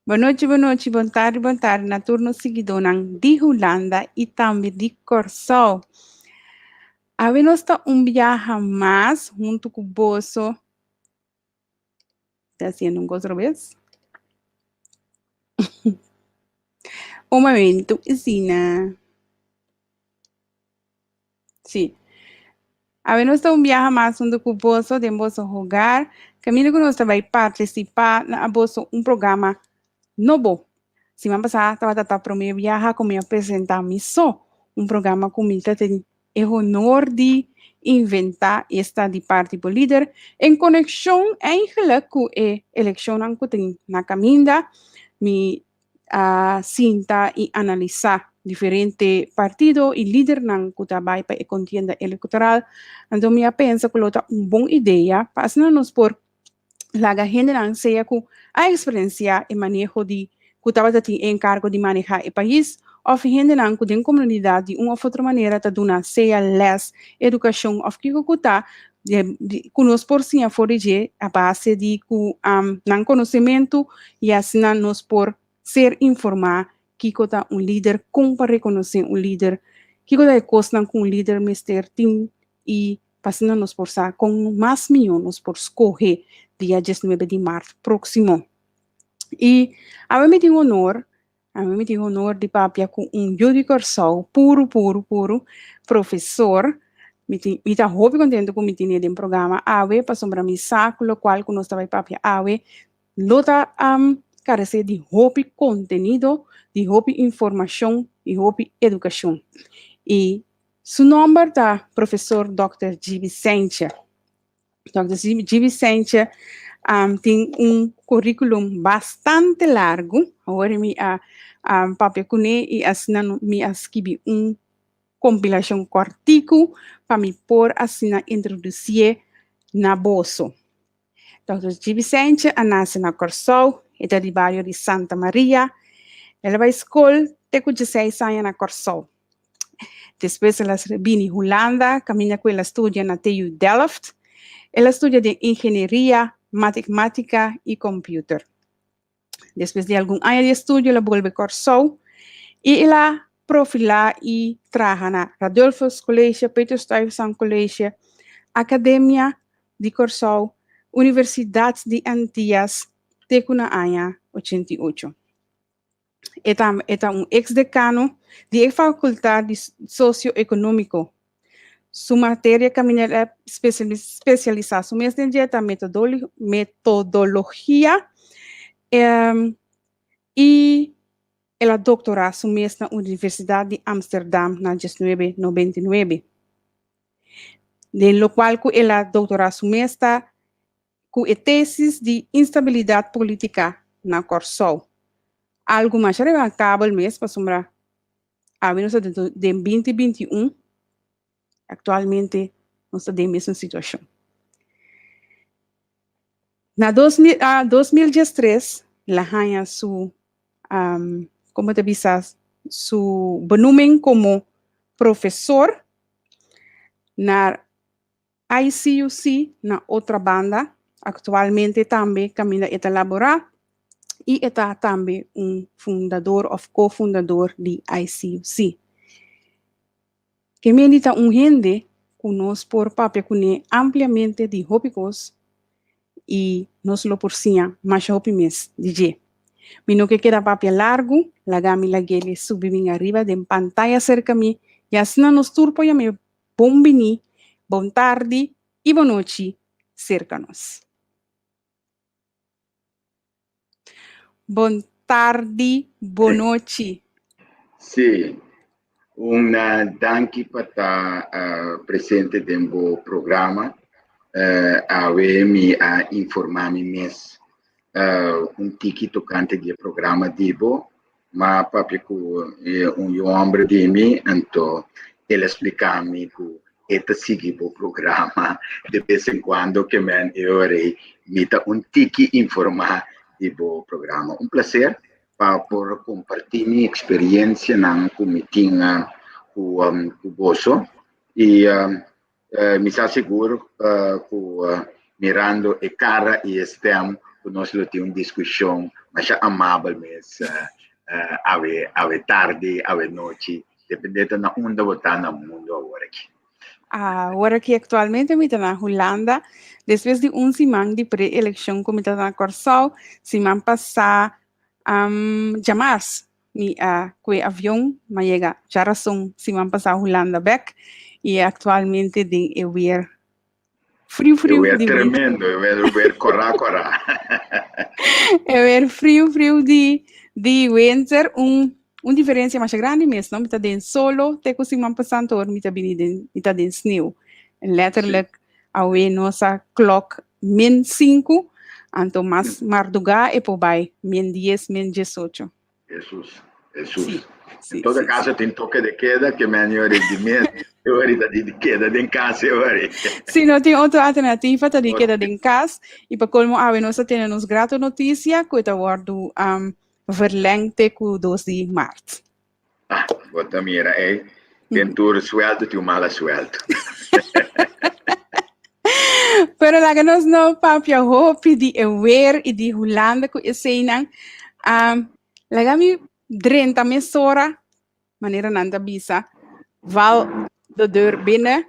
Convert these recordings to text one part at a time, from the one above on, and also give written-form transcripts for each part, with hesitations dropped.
Bon nochi, bon nochi, bon tardi, bon tardi na tur nos siguidónan di Hulanda i tambe di Kòrsou. Awe nos ta un biaha mas huntu ku boso. Ta hasiendo un kos robes. Un momento, asina. Sí. Awe nos ta un biaha mas huntu ku boso den boso hogar. Kaminda ku nos ta bai partisipá na boso un programa nobo. Siman pasá tabata ta promé biaha ku mi a presentá mi so un programa ku mi ta tin e honor di inventá, esta di parti bo lider, en konekshon eigenlijk ku e elekshonnan ku tin na kaminda. Mi a sinta i analisá diferente partido i lidernan ku ta bai pa e kontienda elektoral. Anto mi a pensa ku lo ta un bon idea pa asina nos por laga hendenan sea ku a eksperensiá e maneho di ku tabata tin e enkargo di manehá e pais òf hendenan ku den komunidat di un òf otro manera ta duna sea lès, edukashon òf kiko ku ta ku nos por siña for di dje a base di ku nan konosementu i asina nos por ser informá kiko ta un lider, kon pa rekonosé un lider, kiko ta e kosnan ku un lider mester tin i pa asina nos por sa kon mas mihó nos por skohe dia diesnuebe di mart próksimo. I awe mi tin honor Ami mi tin honor di papia ku un yu di Kòrsou, puru puru puru, profesor. Mi tin mi ta hopi kontentu ku mi tine den programa awe pasobra mi sa ku lokual ku nos ta bai papia awe lo ta karesé di hopi kontenido, di hopi informashon i hopi edukashon. I su nòmber ta profesor dòkter Gibi Sentje. Dòkter Gibi Sentje tin un curriculum bastante largu. Awor mi a papia kuné i asina mi a skibi un kompilashon kòrtiku pa mi por asina introdusié na boso. Dòkter Gibi Sentje a nase na Kòrsou, e ta di bario di Santa Maria. El a bai skol te ku dieseis aña na Kòrsou. Despues el a bini Hulanda, kaminda ku el a studia na TU Delft. El a studia den ingenieria, matematika i kòmpiuter. Despues di algun aña di estudio el a bolbe Kòrsou i el a profilá i traha na Radulphus College, Peter Stuyvesant College, Akademia di Kòrsou, Universidat di Antias te ku na aña 88. E ta e ta un eks dekano di e fakultat di Sosio-Ekonómiko. Su materia kaminda el a spesialisá su mes den dje ta metodologia i el a doktorá su mes na Universidat di Amsterdam na diesnuebe nobenta i nuebe. Den lokual ku el a doktorá su mes ta ku e tesis di instabilidat politika na Kòrsou. Algu masha remarkabel mes pasobra awe nos ta den binti 21, aktualmente nos ta den mesun situashon. Na 2013 el a haña su, komo ta bisa, su benoeming komo profesor na ICUC na Otrabanda, aktualmente tambe kaminda e ta laborá i e ta tambe un fundador òf ko-fundador di ICUC. Kemendi ta un hende ku nos por papia kuné ampliamente di hopi kos i nos lo por siña masha hopi mes di dje. Mi no ke keda papia largu, laga mi lag'el subi bin ariba den pantaya serka mi i asina nos tur por yam'é Bon bini, bon tardi i bon nochi serka nos. Bon tardi, bon nochi. Sí, un danki pa ta presente den bo programa. Awe mi a informá mi mes un tiki tokante di e programa di bo. M'a papia ku un yu hòmber di mi, anto el a splika mi ku e ta sigui bo programa de bes en kuando ke men e ora ei mi ta un tiki informá di bo programa. Un plaser pa por kompartí mi eksperiencianan ku mi tin ku boso i mi sa sigur ku mirando e kara i e stèm. ku nos lo tin un diskushon masha amabel mes awe awe tardi, awe nochi, depende ta na unda bo ta na mundu awor aki. Awor aki aktualmente mi ta na Hulanda, despues di un siman di pre-elekshon ku mi ta na Kòrsou, siman pasá djamars mi a kue avion, mi a yega djarason siman pasá Hulanda bèk i aktualmente den e weer friu E friu weer di winter. tremendo, e weer weer kòrá kòrá. E weer friu friu di di winter, un un diferensia masha grandi mes no, mi ta den solo te ku siman pasá anto ora mi ta bini den mi ta den sneeuw. Letterlijk awe nos a klok min sinku, anto mas mardugá e por bai min dies, min diesocho. Hesus, Hesus. Sí, sí, En todo sí, caso sí. tin toque de queda que me han ori di mes e ori ta di keda den cas e ori. Si no tin otro alternativa ta di keda den cas y pa colmo awe nos a tene nos grato noticia cu e ta wordo um, verlengd te cu 2 di maart. Ah, bo ta mira ey, den tur sueldo tin un mala sueldo. Pero laga nos no papia hopi di e weer y di Hulanda cu eseynan. Um, laga mi drenta mesora, manera nan ta bisa, val de deur binnen.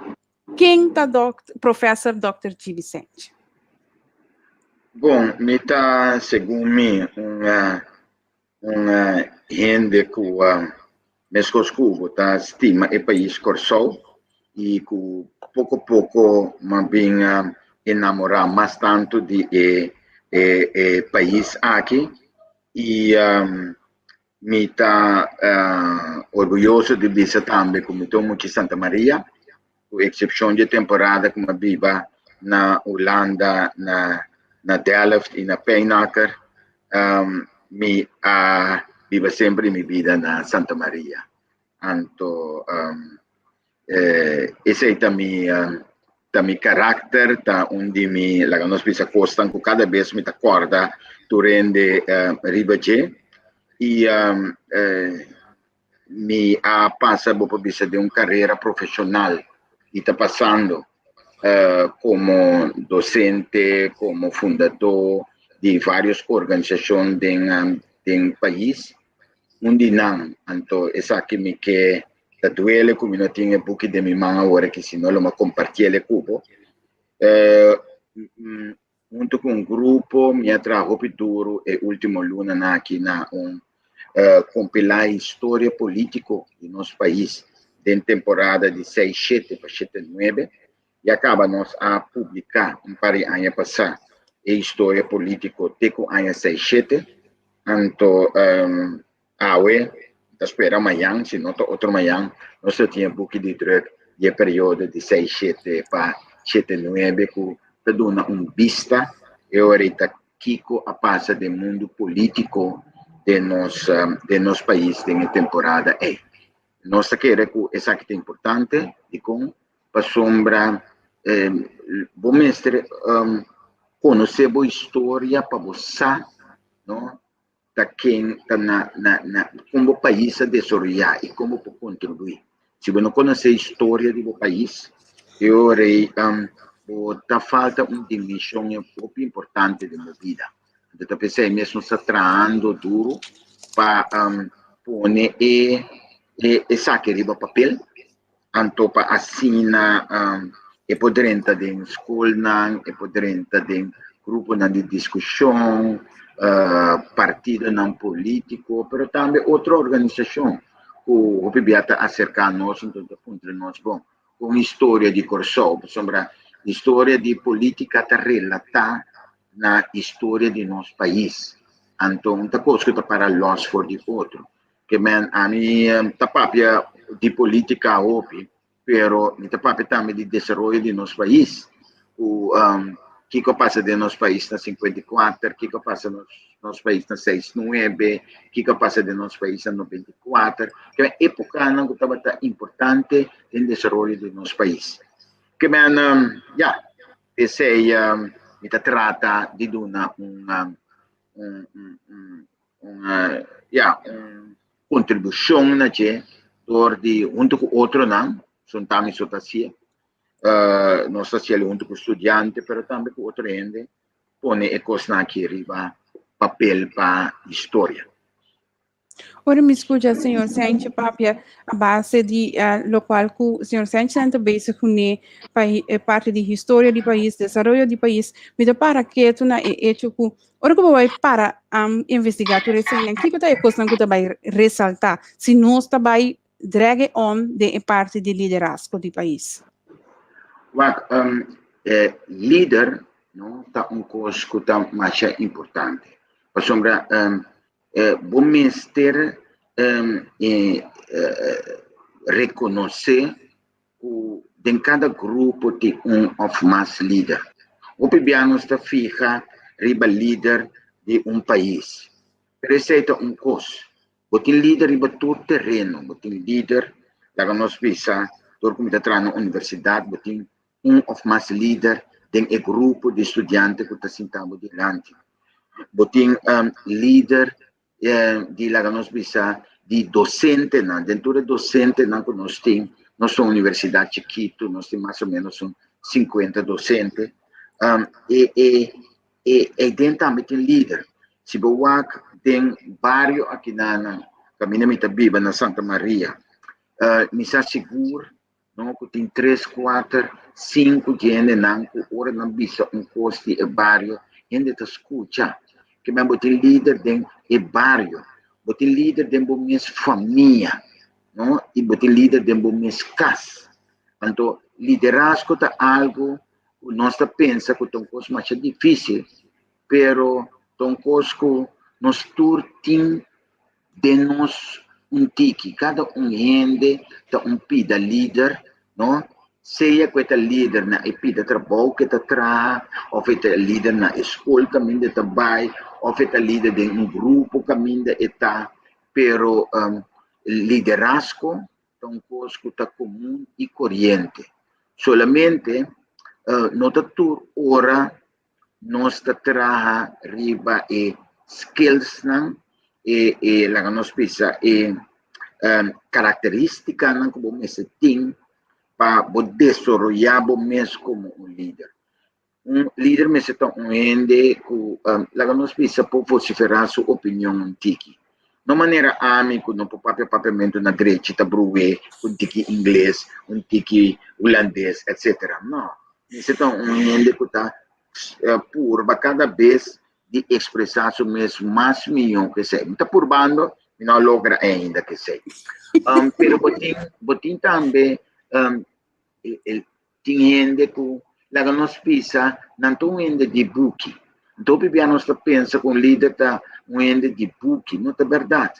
Ken ta dokt, professor Dr. Gibi Cijntje? Bon, mi ta, segun mi, un Un hende ku meskos ku bo ta stima e pais Kòrsou i ku poko poko m'a bin enamorá mas tantu di e e pais aki i mi ta orguyoso di bisa tambe ku mi ta un mucha Santa Maria ku eksepshon di e temporada ku mi a biba na Hulanda na na Delft i na Pijnacker mi a biba semper di mi bida na Santa Maria. Anto esei ta mi ta mi karakter, ta un di mi laga nos bisa kosnan ku kada bes mi ta kòrda tur hende riba dje i Mi a pasa, bo por bisa, den un carera profesional y ta pasando como docente, como fundador di varios organisacion den den pais. Un di nan, anto esaki mi ke ta duele cu mi no tin e buki den mi man awor aki, si no lo mi a compartiele cu bo. Hunto cu un grupo mi a traha hopi duro e ultimo lunanan aki na un compila historia politico di nos pais den temporada di seis shete pa shete nuebe. Ya caba nos a publica un par di aña pasa e historia politico te cu aña seis shete. Anto Awe, ta spera mañan, si no ta otro mañan, nos lo tin e buki di druk di e periodo di seis shete pa shete nuebe ku ta duna un bista e ora ei ta kiko a pasa den mundu polítiko den nos den nos pais den e temporada ei. Nos ta kere ku esaki ta importante, dikon? Pasobra bo mester konosé bo historia pa bo sa, no, ta ken ta na na na kon bo pais a desaroyá i kon bo por kontribuí. Si bo no konosé historia di bo pais, e ora ei bo ta falta un dimenshon hopi importante den bo bida. Anto ta p'esei mes nos ta trahando duru pa pone e esaki riba papel, anto pa asina e por drenta den skolnan, e por drenta den gruponan di diskushon, partidonan polítiko, pero tambe otro organisashon ku hopi bia ta aserká nos anto ta puntra nos, bon, kon historia di Kòrsou? Pasobra historia di polítika ta relatá na historia di nos pais, anto un ta kos ku ta para lòs for di otro. Ke men ami ta papia di politica hopi, pero mi ta papia tambe di desaroyo di nos pais, ku kiko a pasa den nos pais na 54, kiko a pasa nos nos pais na 69, kiko a pasa den nos pais na 94, ke men epokanan ku tabata importante den desaroyo di nos pais. Ke men ya, esei mi ta trata di duna un un un un ya un kontribushon na dje dor di huntu ku otronan, son mi so ta hasié, nos ta hasiel huntu ku studiante pero tambe ku otro hende. pone e kosnan aki riba papel pa historia. Ora mi skucha señor Sánchez papia a base di lokual ku señor Sánchez ta bezig kuné pa e parti di historia di pais, desaroyo di pais, mi ta para ketu na e echo ku ora ku bo bai para investigá tur eseinan, kiko ta e kosnan ku ta bai resaltá si nos ta bai drag e on den e parti di liderazgo di pais? Wak, e lider no ta un kos ku ta masha importante pasobra bo mester rekonosé ku den kada grupo tin un òf mas lider. Hopi bia nos ta fiha riba lider di un pais, pero esei ta un kos. Bo tin lider riba tur tereno, bo tin lider, laga nos bisa, dor ku mi ta traha na universidat, bo tin un òf mas lider den e grupo di studiante ku ta sinta bo dilanti. Bo tin lider di laga nos bisa di dosentenan, den tur e dosentenan ku nos tin, nos ta un universidat chikitu, nos tin mas o ménos un sinkuenta dosente, e e e eiden tambe tin lider. Si bo wak den bario akinan kaminda mi ta biba na Santa Maria, mi sa sigur No ku tin tres, kuater, sinku djendenan ku ora nan bisa un kos di e bario, hende ta skucha. Kimen bo tin lider den e bario, bo tin lider den bo mes famia, no? I bo tin lider den bo mes kas. Anto liderazgo ta algu ku nos ta pensa ku ta un kos masha difísil, pero ta un kos ku nos tur tin Den nos un tiki, kada un hende ta un pida lider, no? Sea ku e ta lider na e pida trabou ku e ta traha, òf e ta lider na e skol kaminda e ta bai, òf e ta lider den un grupo kaminda e ta, pero liderazgo ta un kos ku ta komun i koriente. Solamente no ta tur ora nos ta traha riba e skillsnan, e e laga nos bisa e karakteristikanan ku bo mester tin pa bo desaroyá bo mes komo un lider. Un lider mester ta un hende ku laga nos bisa por vosiferá su opinion un tiki. No manera ami ku no por papia papiamentu na drechi ta bru'é un tiki ingles, un tiki hulandes, etsetera. No, mester ta un hende ku ta purba kada bes di ekspresá su mes mas mihó ku esei. Mi ta purbando, mi no a logra ainda ku esei. Pero bo tin, bo tin tambe Tin hende ku laga nos bisa nan ta un hende di buki. Anto hopi bia nos ta pensa ku un lider ta un hende di buki. No ta bèrdat.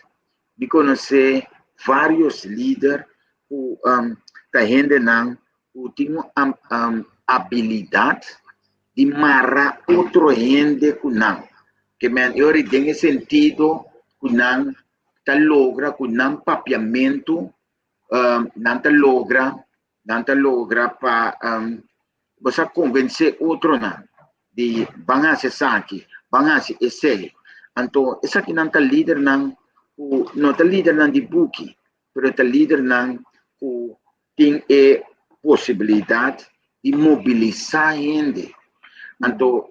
Mi konosé vários lider ku ta hendenan ku tin un abilidat di mara otro hende ku nan. Ke men e ora den e sentido ku nan ta logra ku nan papiamentu nan ta logra Nan ta logra pa bo sa konvensé otronan di ban hasi esaki, ban hasi esei. Anto esakinan ta lidernan ku no ta lidernan di buki, pero ta lidernan ku tin e posibilidat di mobilisá hende. Anto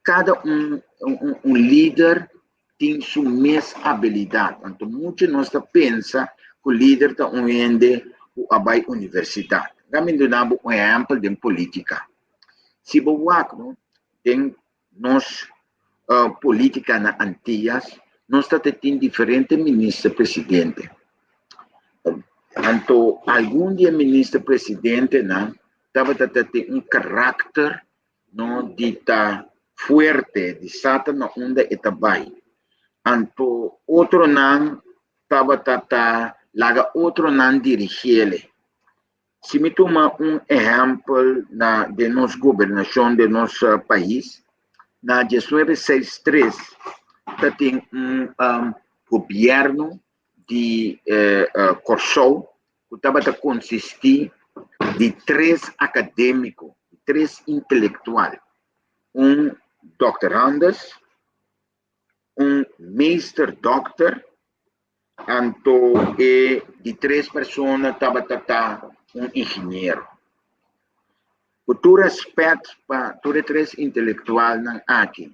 kada un un lider tin su mes abilidat. Anto muchu nos ta pensa ku lider ta un hende ku a bai universidat. Laga mi duna bo un ehèmpel den politika. Si bo wak no den nos politika na Antias, nos ta tin diferente minister presidente. Anto algun di e minister presidentenan tabata ta tin un karakter No di ta fuerte, di sa ta na unda e ta bai. Anto otronan tabata ta laga otronan dirigiele. Si mi tuma un ehèmpel na den nos gobernashon den nos pais, na diesnuebe seis tres ta tin un gobièrnu di Kòrsou ku tabata konsistí di tres akadémiko, tres intelektual, un dòkterandus, un meesterdòkter, anto e di tres persona tabata ta un ingeniero. Ku tur rèspèt pa tur e tres intelektualnan aki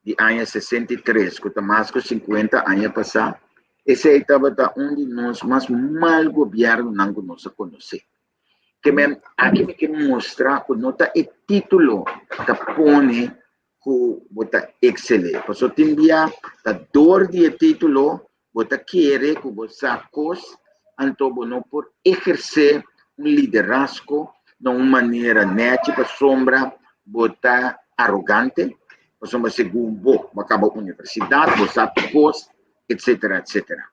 di aña 63, ku ta mas ku 50 aña pasá, esei tabata un di nos mas mal gobièrnunan ku nos a konosé. Ke men aki mi ke mustra ku no ta e título ta pone ku bo ta ekselé. Pasobra tin bia ta dor di e título bo ta kere ku bo sa kos, anto bo no por ehersé un liderazgo na un manera nèchi pasobra bo ta arogante, pasobra segun bo, bo a kaba universidat, bo sa tur kos, etsetera, etsetera.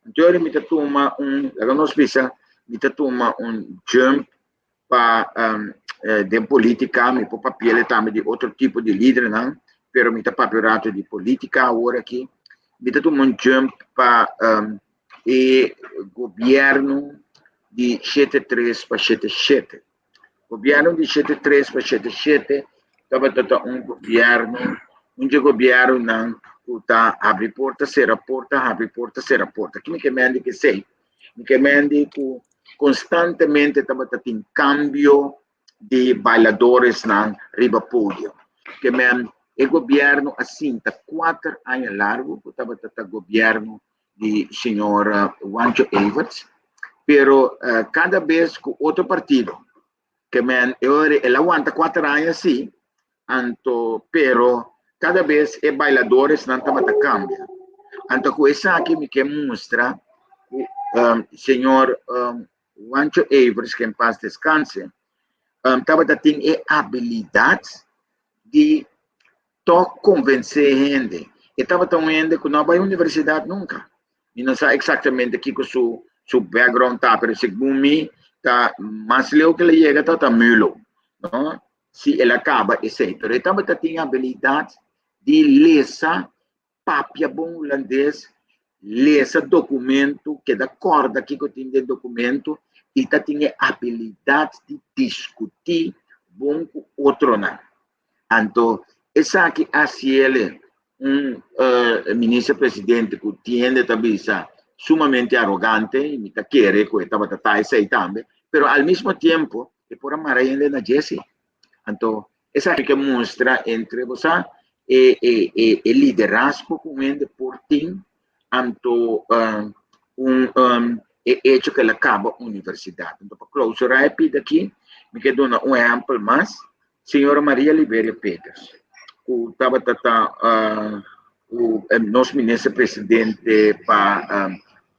Anto mi ta tuma un, laga nos bisa, mi ta tuma un jump pa den politica, mi por papiele tambe di otro tipo di lidernan, pero mi ta papia un rato di politica awor aki. Mi ta tuma un jump pa e gobierno di 73 pa 77. Gobierno di 73 pa 77 tabata ta un gobierno, un dje gobiernonan ku ta habri porta, sera porta, habri porta, sera porta. Ki mi ke mende ku esei? Mi ke mende ku konstantemente tabata tin kambio di bailadoresnan riba podio. Ke men e gobierno a sinta 4 aña largu ku tabata ta gobierno di señor Juancho Everts, pero kada bes ku otro partido, ke men e ora el a wanta 4 aña si, anto pero kada bes e bailadoresnan tabata kambia. Anto ku esaki mi ke mustra ku señor Juancho Everts, ke en paz descanse, tabata tin e abilidat di tòg konvensé hende. E tabata un hende ku no a bai universidat nunka. Mi no sa eksaktamente kiko su su background ta, pero segun mi ta mas leu ku el a yega tabata mulo, no? Si el a kaba esei. Pero e tabata tin abilidat di lesa, papia bon hulandes, lesa dokumento, keda kòrda kiko tin den dokumento i ta tin e abilidat di diskutí bon ku otronan. Anto esaki a hasiele un minister presidente ku tin hende ta bisa sumamente arogante i mi ta kere ku e tabata ta esei tambe, pero al mismo tiempo e por a mara hende na dje si. Anto esaki ke mustra entre bo sa e e e e liderazgo ku un hende por tin anto un e hecho ku el a kaba universidat. Anto pa klousurá e pida aki mi ke duna un ehèmpel mas. Señora Maria Liberia Peters, ku tabata ta ku nos minister presidente pa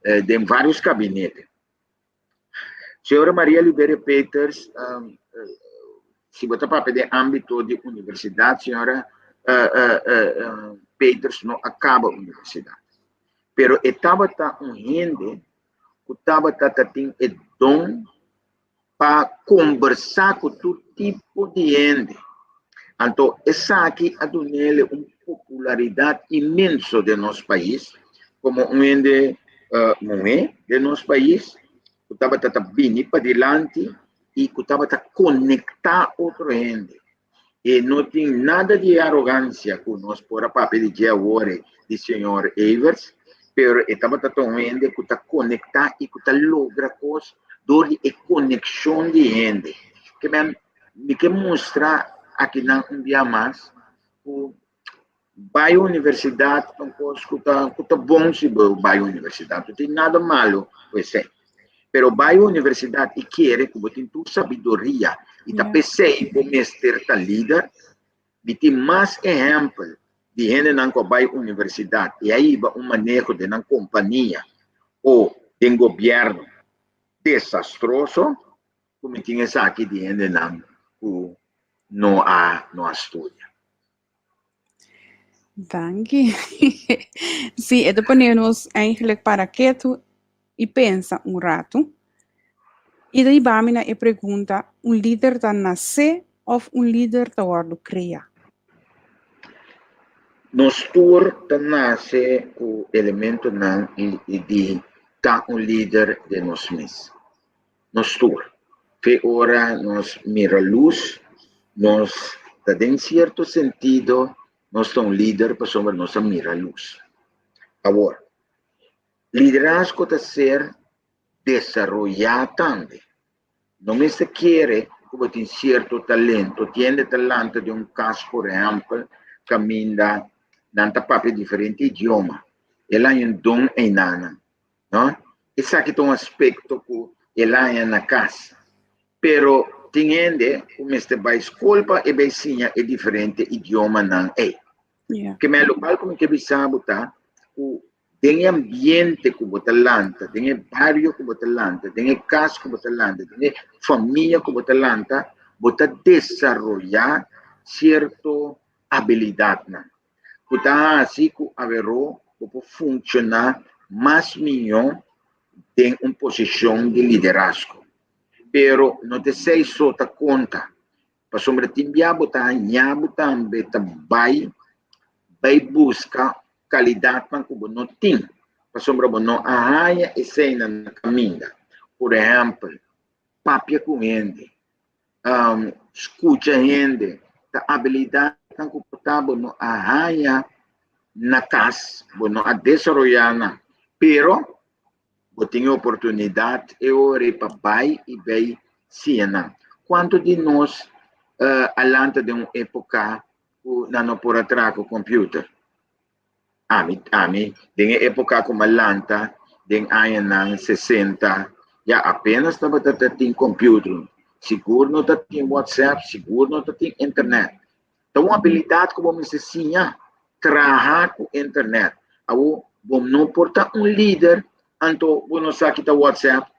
den varios kabinete. Señora Maria Liberia Peters, si bo ta papia den ámbito di universidat, señora Peters no a kaba universidat. Pero e tabata un hende ku tabata ta tin e don pa kombersá ku tur tipo di hende. Anto esaki a dun'el un popularidat inmenso den nos pais, komo un hende muhé den nos pais ku tabata ta bini padilanti i ku tabata konektá otro hende. E no tin nada di e arogansia ku nos por a papia di dje awor di señor Everts, pero e tabata ta un hende ku ta konektá i ku ta logra kos dor di e konekshon di hende. Ke men mi ke mustra akinan un bia mas ku bai universidat ta un kos ku ta ku ta bon si bo bai universidat, no tin nada malo ku esei. Pero bai universidat i kere ku bo tin tur sabiduria i ta p'esei bo mester ta lider. Mi tin mas ehèmpel di hendenan ku a bai universidat i a hiba un maneho den nan kompania o den gobièrnu desastroso ku mi tin esaki di hendenan ku no a no a studia. Danki. Sí, e ta pone nos eigenlijk para ketu i pensa un ratu. I ta hiba mi na e pregunta, un lider ta nasé òf un lider ta wòrdu krea? Nos tur ta nase ku elementonan di ta un lider den nos mes. Nos tur. Fe ora nos mira lus, nos ta den sierto sentido nos ta un lider pasobra nos a mira lus. Awor, liderazgo ta ser desaroyá tambe. No mester kere ku ku bo tin sierto talento. Tin hende ta lanta den un kas, por ehèmpel, kaminda nan ta papia diferente idioma. El a haña un don einanan, no? Esaki ta un aspekto ku el a haña na kas. Pero tin hende ku mester bai skol pa e bai siña e diferente idiomanan ei. Ke men lokual ku mi ke bisa bo ta ku den e ambiente ku bo ta lanta, den e bario ku bo ta lanta, den e kas ku bo ta lanta, den e famia ku bo ta lanta, bo ta desaroyá sierto abilidatnan ku ta hasi ku aweró bo por funshoná mas mihó den un posishon di liderazgo. Pero no ta esei so ta konta, pasobra tin bia bo ta haña bo tambe ta bai bai buska kalidatnan ku bo no tin, pasobra bo no a haña eseinan na kaminda. Por ehèmpel, papia ku hende, skucha hende, ta abilidatnan ku por ta bo no a haña na kas, bo no a desaroyá nan, pero bo tin e oportunidat e ora ei pa bai i bai siña nan. Kuantu di nos a lanta den un époka ku nan no por a traha ku kòmpiuter? Ami, ami den e époka ku mi a lanta den añanan sesenta, ya apenas tabata ta tin kòmpiuter, sigur no ta tin WhatsApp, sigur no ta tin internet. Ta un abilidat ku bo mester siña traha ku internet. Awor bo no por ta un lider anto bo no sa kita WhatsApp,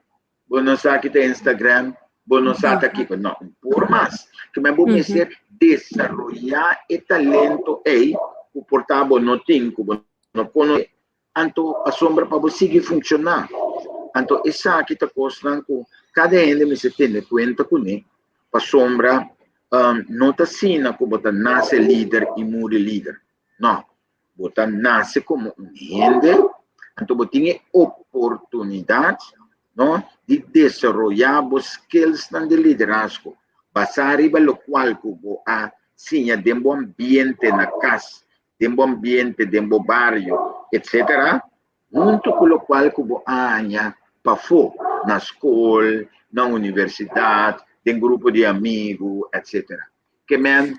bo no sa kita Instagram, bo no sa ta kiko. No, por mas. Ke men bo mester desaroyá e talento ei ku por ta bo no tin, ku bo no konosé. Anto pasobra pa bo sigui funshoná. Anto esaki ta kosnan ku kada hende mester tene kuenta kuné, pasobra no ta asina ku bo ta nase lider i muri lider. No, bo ta nase komo un hende, anto bo tin e oportunidat, no, di desaroyá bo skillsnan di liderazgo basá riba lokual ku bo a siña den bo ambiente na kas, den bo ambiente, den bo bario, etcétera, hunto ku lokual ku bo a haña pafó, na skol, na universidat, den grupo di amigu, etcétera. Ke men,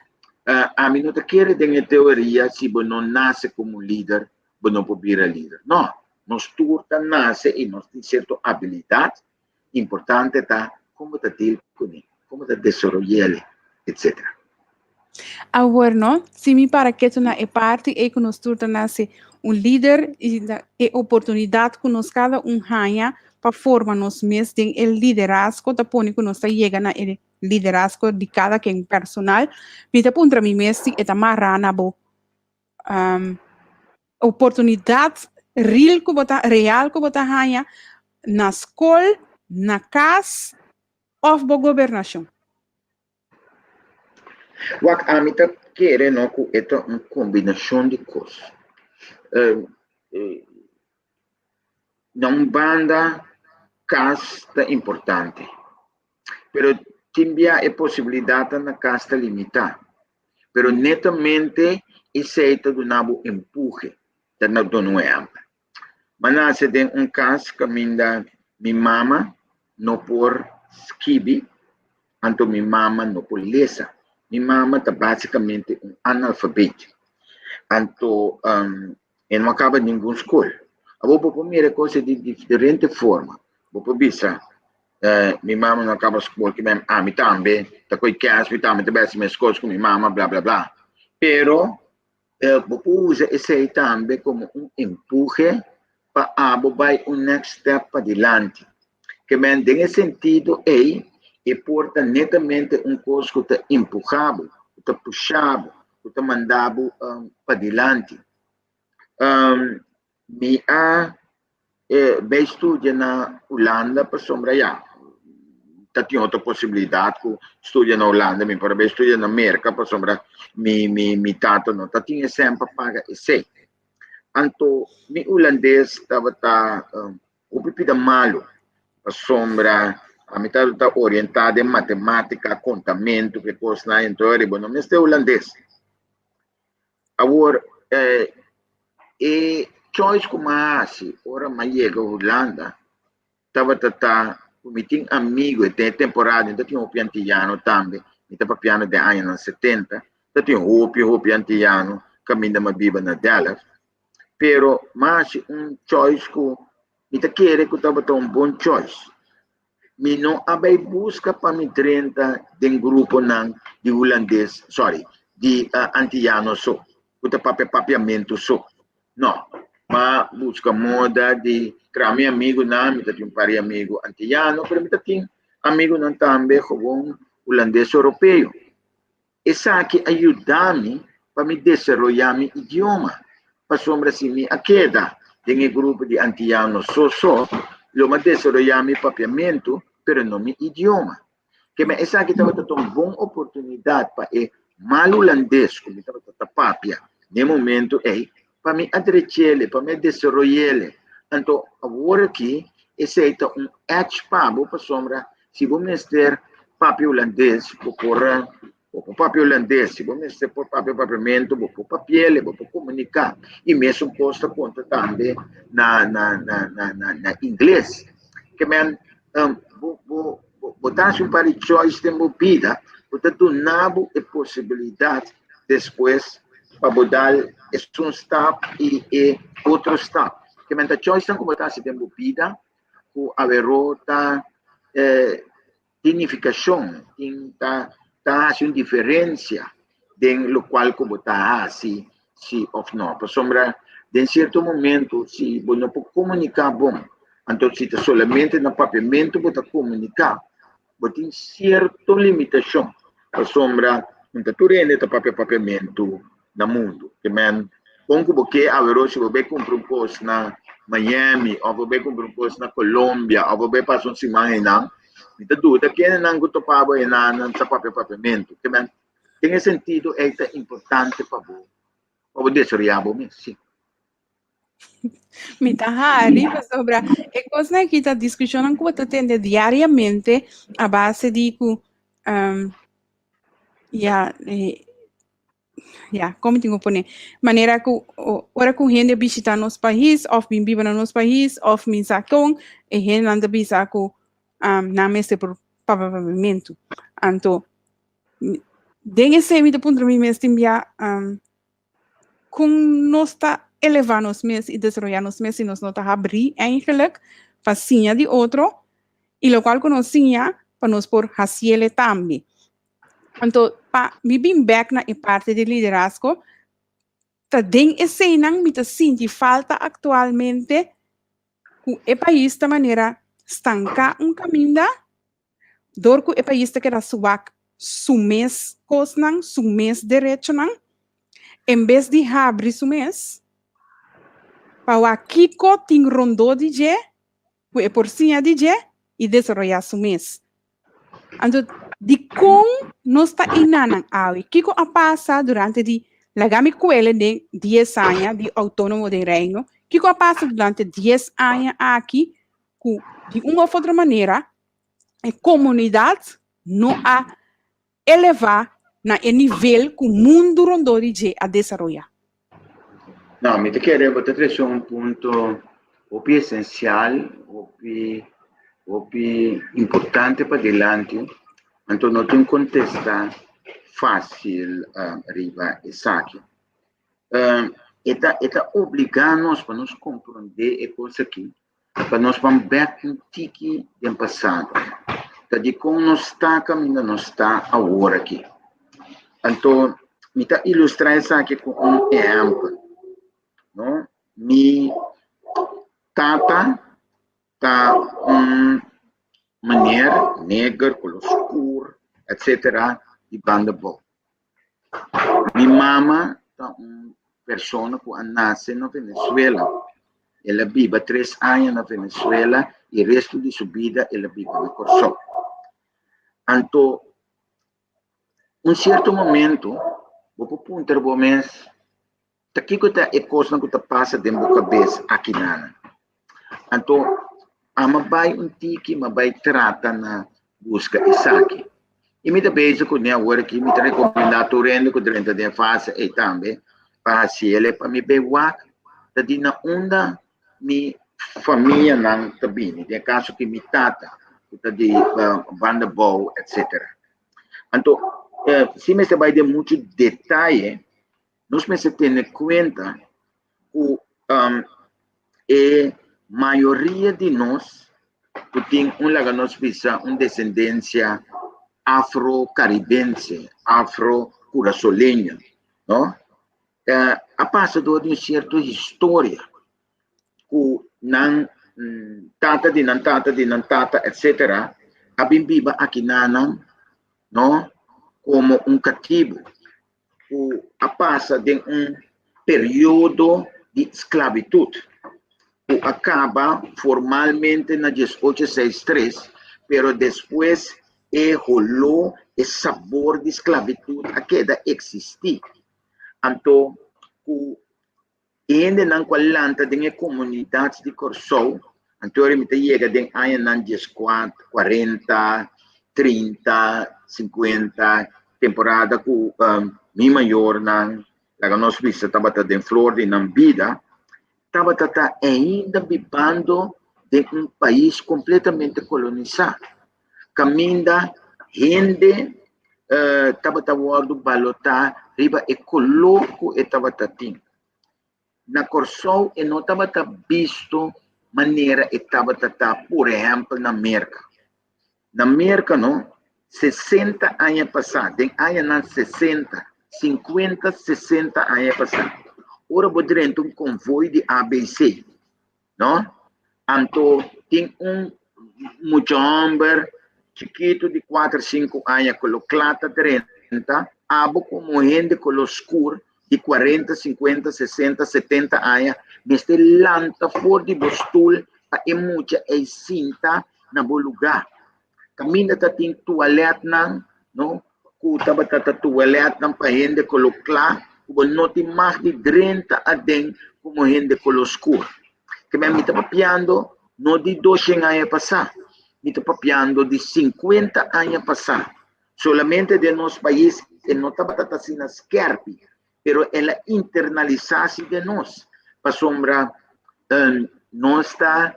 ami no ta kere den e teoria si bo no nase komo lider, bo no por bira lider. No, nos tur ta nase i nos tin sierto abilidat, importante ta kon bo ta deal kuné, kon bo ta desaroy'el, etcétera. Awor no, si mi para ketu na e parti ei ku nos tur ta nase un lider i e oportunidat ku nos kada un haña pa forma nos mes den e liderazgo ta pone ku nos ta yega na e liderazgo di kada ken personal, mi ta puntra mi mes si e ta mará na bo oportunidat real ku bo ta real ku bo ta haña na skol, na kas òf bo gobernashon. Wak, ami ta kere no ku e ta un kombinashon di kos. Na un banda kas ta importante, pero tin bia e posibilidatnan na kas ta limitá. Pero netamente esei ta duna bo empuhe. Ta duna un ehèmpel. Mi a nase den un kas kaminda mi mama no por skibi, anto mi mama no por lesa. Mi mama ta básikamente un analfabet. Anto e no a kaba ningun skol. Awor bo por mira e kos di diferente forma. Bo por bisa, mi mama no a kaba skol, ki men ami tambe ta koe kès, mi tambe ta bèsti meskos ku mi mama, bla bla bla. Pero bo por usa esei tambe komo un empuhe pa abo bai un next step padilanti. Ke men den e sentido ei e por ta netamente un kos ku ta empuha bo, ku ta pusha bo, ku ta manda bo padilanti. Mi a bai studia na Hulanda pasobra ya ta tin otro posibilidat ku studia na Hulanda, mi por a bai studia na Merka pasobra mi mi mi tata no ta tin e sèn pa paga esei. Anto mi hulandes tabata hopi pida malu pasobra ami tabata orientá den matematika, kontamentu, ke kosnan, enton riba no mester hulandes. Awor, e choice ku mi a hasi ora mi a yega Hulanda tabata ta ku ku mi tin amigu den e temporada mi ta tin hopi antiyano tambe, mi ta papiando den añanan 70, ta tin hopi hopi antiyano kaminda mi a biba na Delft, pero mi a hasi un choice ku mi ta kere ku tabata un bon choice. Mi no a bai buska pa mi drenta den gruponan di hulandes, sorry, di antiyano so, ku ta papia papiamentu so. No, m'a buska moda di traha mi amigunan, mi ta tin un par di amigu antiyano, pero mi ta tin amigunan tambe gewoon hulandes oropeo. Esaki a yuda mi pa mi desaroyá mi idioma, pasobra si mi a keda den e grupo di antiyano so so, lo m'a desaroyá mi papiamentu, pero no mi idioma. Keme esaki tabata ta un bon oportunidat pa e mal hulandes ku mi tabata ta papia n'e momentu ei, pa mi a drech'ele, pa mi a desaroy'ele. Anto awor aki esei ta un edge pa bo pasobra si bo mester papia hulandes bo por bo por papia hulandes, si bo mester por papia papiamentu bo por papi'ele, bo por komuniká. I mesun kos ta konta tambe na na na na na ingles. Ke men bo bo bo ta hasi un par di choice den bo bida ku ta duna bo e posibilidat despues pa bo dal esun stap i e otro stap. Ke men ta choicenan ku bo ta hasi den bo bida ku aweró ta tin nifikashon, tin ta ta hasi un diferensia den lokual ku bo ta hasi si òf no. Pasobra den sierto momento si bo no por komuniká bon, anto si ta solamente na papiamentu bo ta komuniká, bo tin sierto limitashon, pasobra no ta tur hende ta papia papiamentu na mundu. Ke men kon ku bo ke aweró si bo bai kumpra un kos na Miami òf bo bai kumpra un kos na Colombia òf bo bai pasa un siman einan, mi ta duda kendenan ku topa bo einan nan sa papia papiamentu. Ke men den e sentido ei ta importante pa bo pa bo desaroyá bo mes, sí. Mi ta hari pasobra e kosnan aki ta diskushonnan ku bo ta tende diariamente a base di ku ya ya kon mi tin ku pone manera ku ora ku hende bishita nos pais òf bin biba na nos pais òf min sa kon e hendenan ta bisa ku nan mester por papia papiamentu anto den esei mi ta puntra mi mes tin bia kon nos ta elevá nos mes i desaroyá nos mes si nos no ta habrí eigenlijk pa siña di otro i lokual ku nos siña pa nos por hasiele tambe. Anto pa mi bin bek na e parti di liderazgo ta den eseinan mi ta sinti falta aktualmente ku e pais ta manera stanká un kaminda dor ku e pais ta keda suak su mes kosnan, su mes derechonan, en bes di habri su mes pa wak kiko tin rondó di dje ku e por siña di dje i desaroyá su mes. Anto, dikon nos ta einanan awe? Kiko a pasa durante di, laga mi kuele den dies aña di outónomo den Reino, kiko a pasa durante dies aña aki ku di un òf otro manera e komunidat no a elevá na e nivel ku mundu rondó di dje a desaroyá? No, mi ta kere bo ta trese un punto hopi esensial, hopi hopi importante padilanti, anto no tin kontesta fásil riba esaki. E ta e ta obligá nos pa nos komprondé e kos aki Pa nos ban bek un tiki den pasado, ta dikon nos ta kaminda nos ta awor aki. Anto mi ta ilustrá esaki ku un ehèmpel, no? Mi tata ta un meneer neger, koló skur, etsetera, di banda bou. Mi mama ta un persona ku a nase na Venezuela. El a biba tres aña na Venezuela i resto di su bida el a biba na Kòrsou. Anto un sierto momento bo por puntra bo mes Ta kiko ta e kosnan ku ta pasa den bo kabes akinan? Anto ama bai un tiki, ma bai trata na buska esaki. I mi ta bezig kuné awor aki, mi ta rekomendá tur hende ku drenta den e fase ei tambe pa hasi el, pa mi bai wak ta di na unda mi famianan ta bini, den e kaso ki mi tata. ku ta di banda bou, etcetera. Anto, si mester bai den muchu detaye, nos mester tene kuenta ku e mayoria di nos ku tin un laga nos bisa un desendensia afro-karibense, afro-kurasoleño, no, a pasa dor di un sierto historia ku nan tata di nan tata di nan tata etcetera a bin biba akinanan, no, komo un katibu ku a pasa den un periodo di sklabitut ku a kaba formalmente na 1863, pero despues e holó, e sabor di sklabitut a keda eksistí. Anto ku e hendenan ku a lanta den e komunidat di Kòrsou, anto ora mi ta yega den añanan 40, 30, 50, temporada ku mi mayornan, laga nos bisa, tabata den flor di nan bida, tabata ta ainda bibando den un pais kompletamente kolonisá, kaminda hende tabata wòrdu balotá riba e koló ku e tabata tin. Na Kòrsou e no tabata bisto manera e tabata ta, por ehèmpel, na Merka. Na Merka no, 60 aña pasá, den añanan 60, 50, 60 aña pasá, ora bo drenta un konvoi di ABC, no, anto tin un mucha hòmber chikitu di kuater, sinku aña ku lo kla ta drenta, abo komo hende koló skur di 40, 50, 60, 70 aña mester lanta for di bo stul pa e mucha ei sinta na bo lugá. Kaminda ta tin tualètnan, no, ku tabata ta tualètnan pa hende koló kla, ku bo no tin mag di drenta aden komo hende koló skur. Kemey mi ta papiando no di doshen aña pasá, mi ta papiando di 50 aña pasá. Solamente den nos pais e no tabata ta asina skèrpi, pero el a internalisá si den nos, pasobra nos ta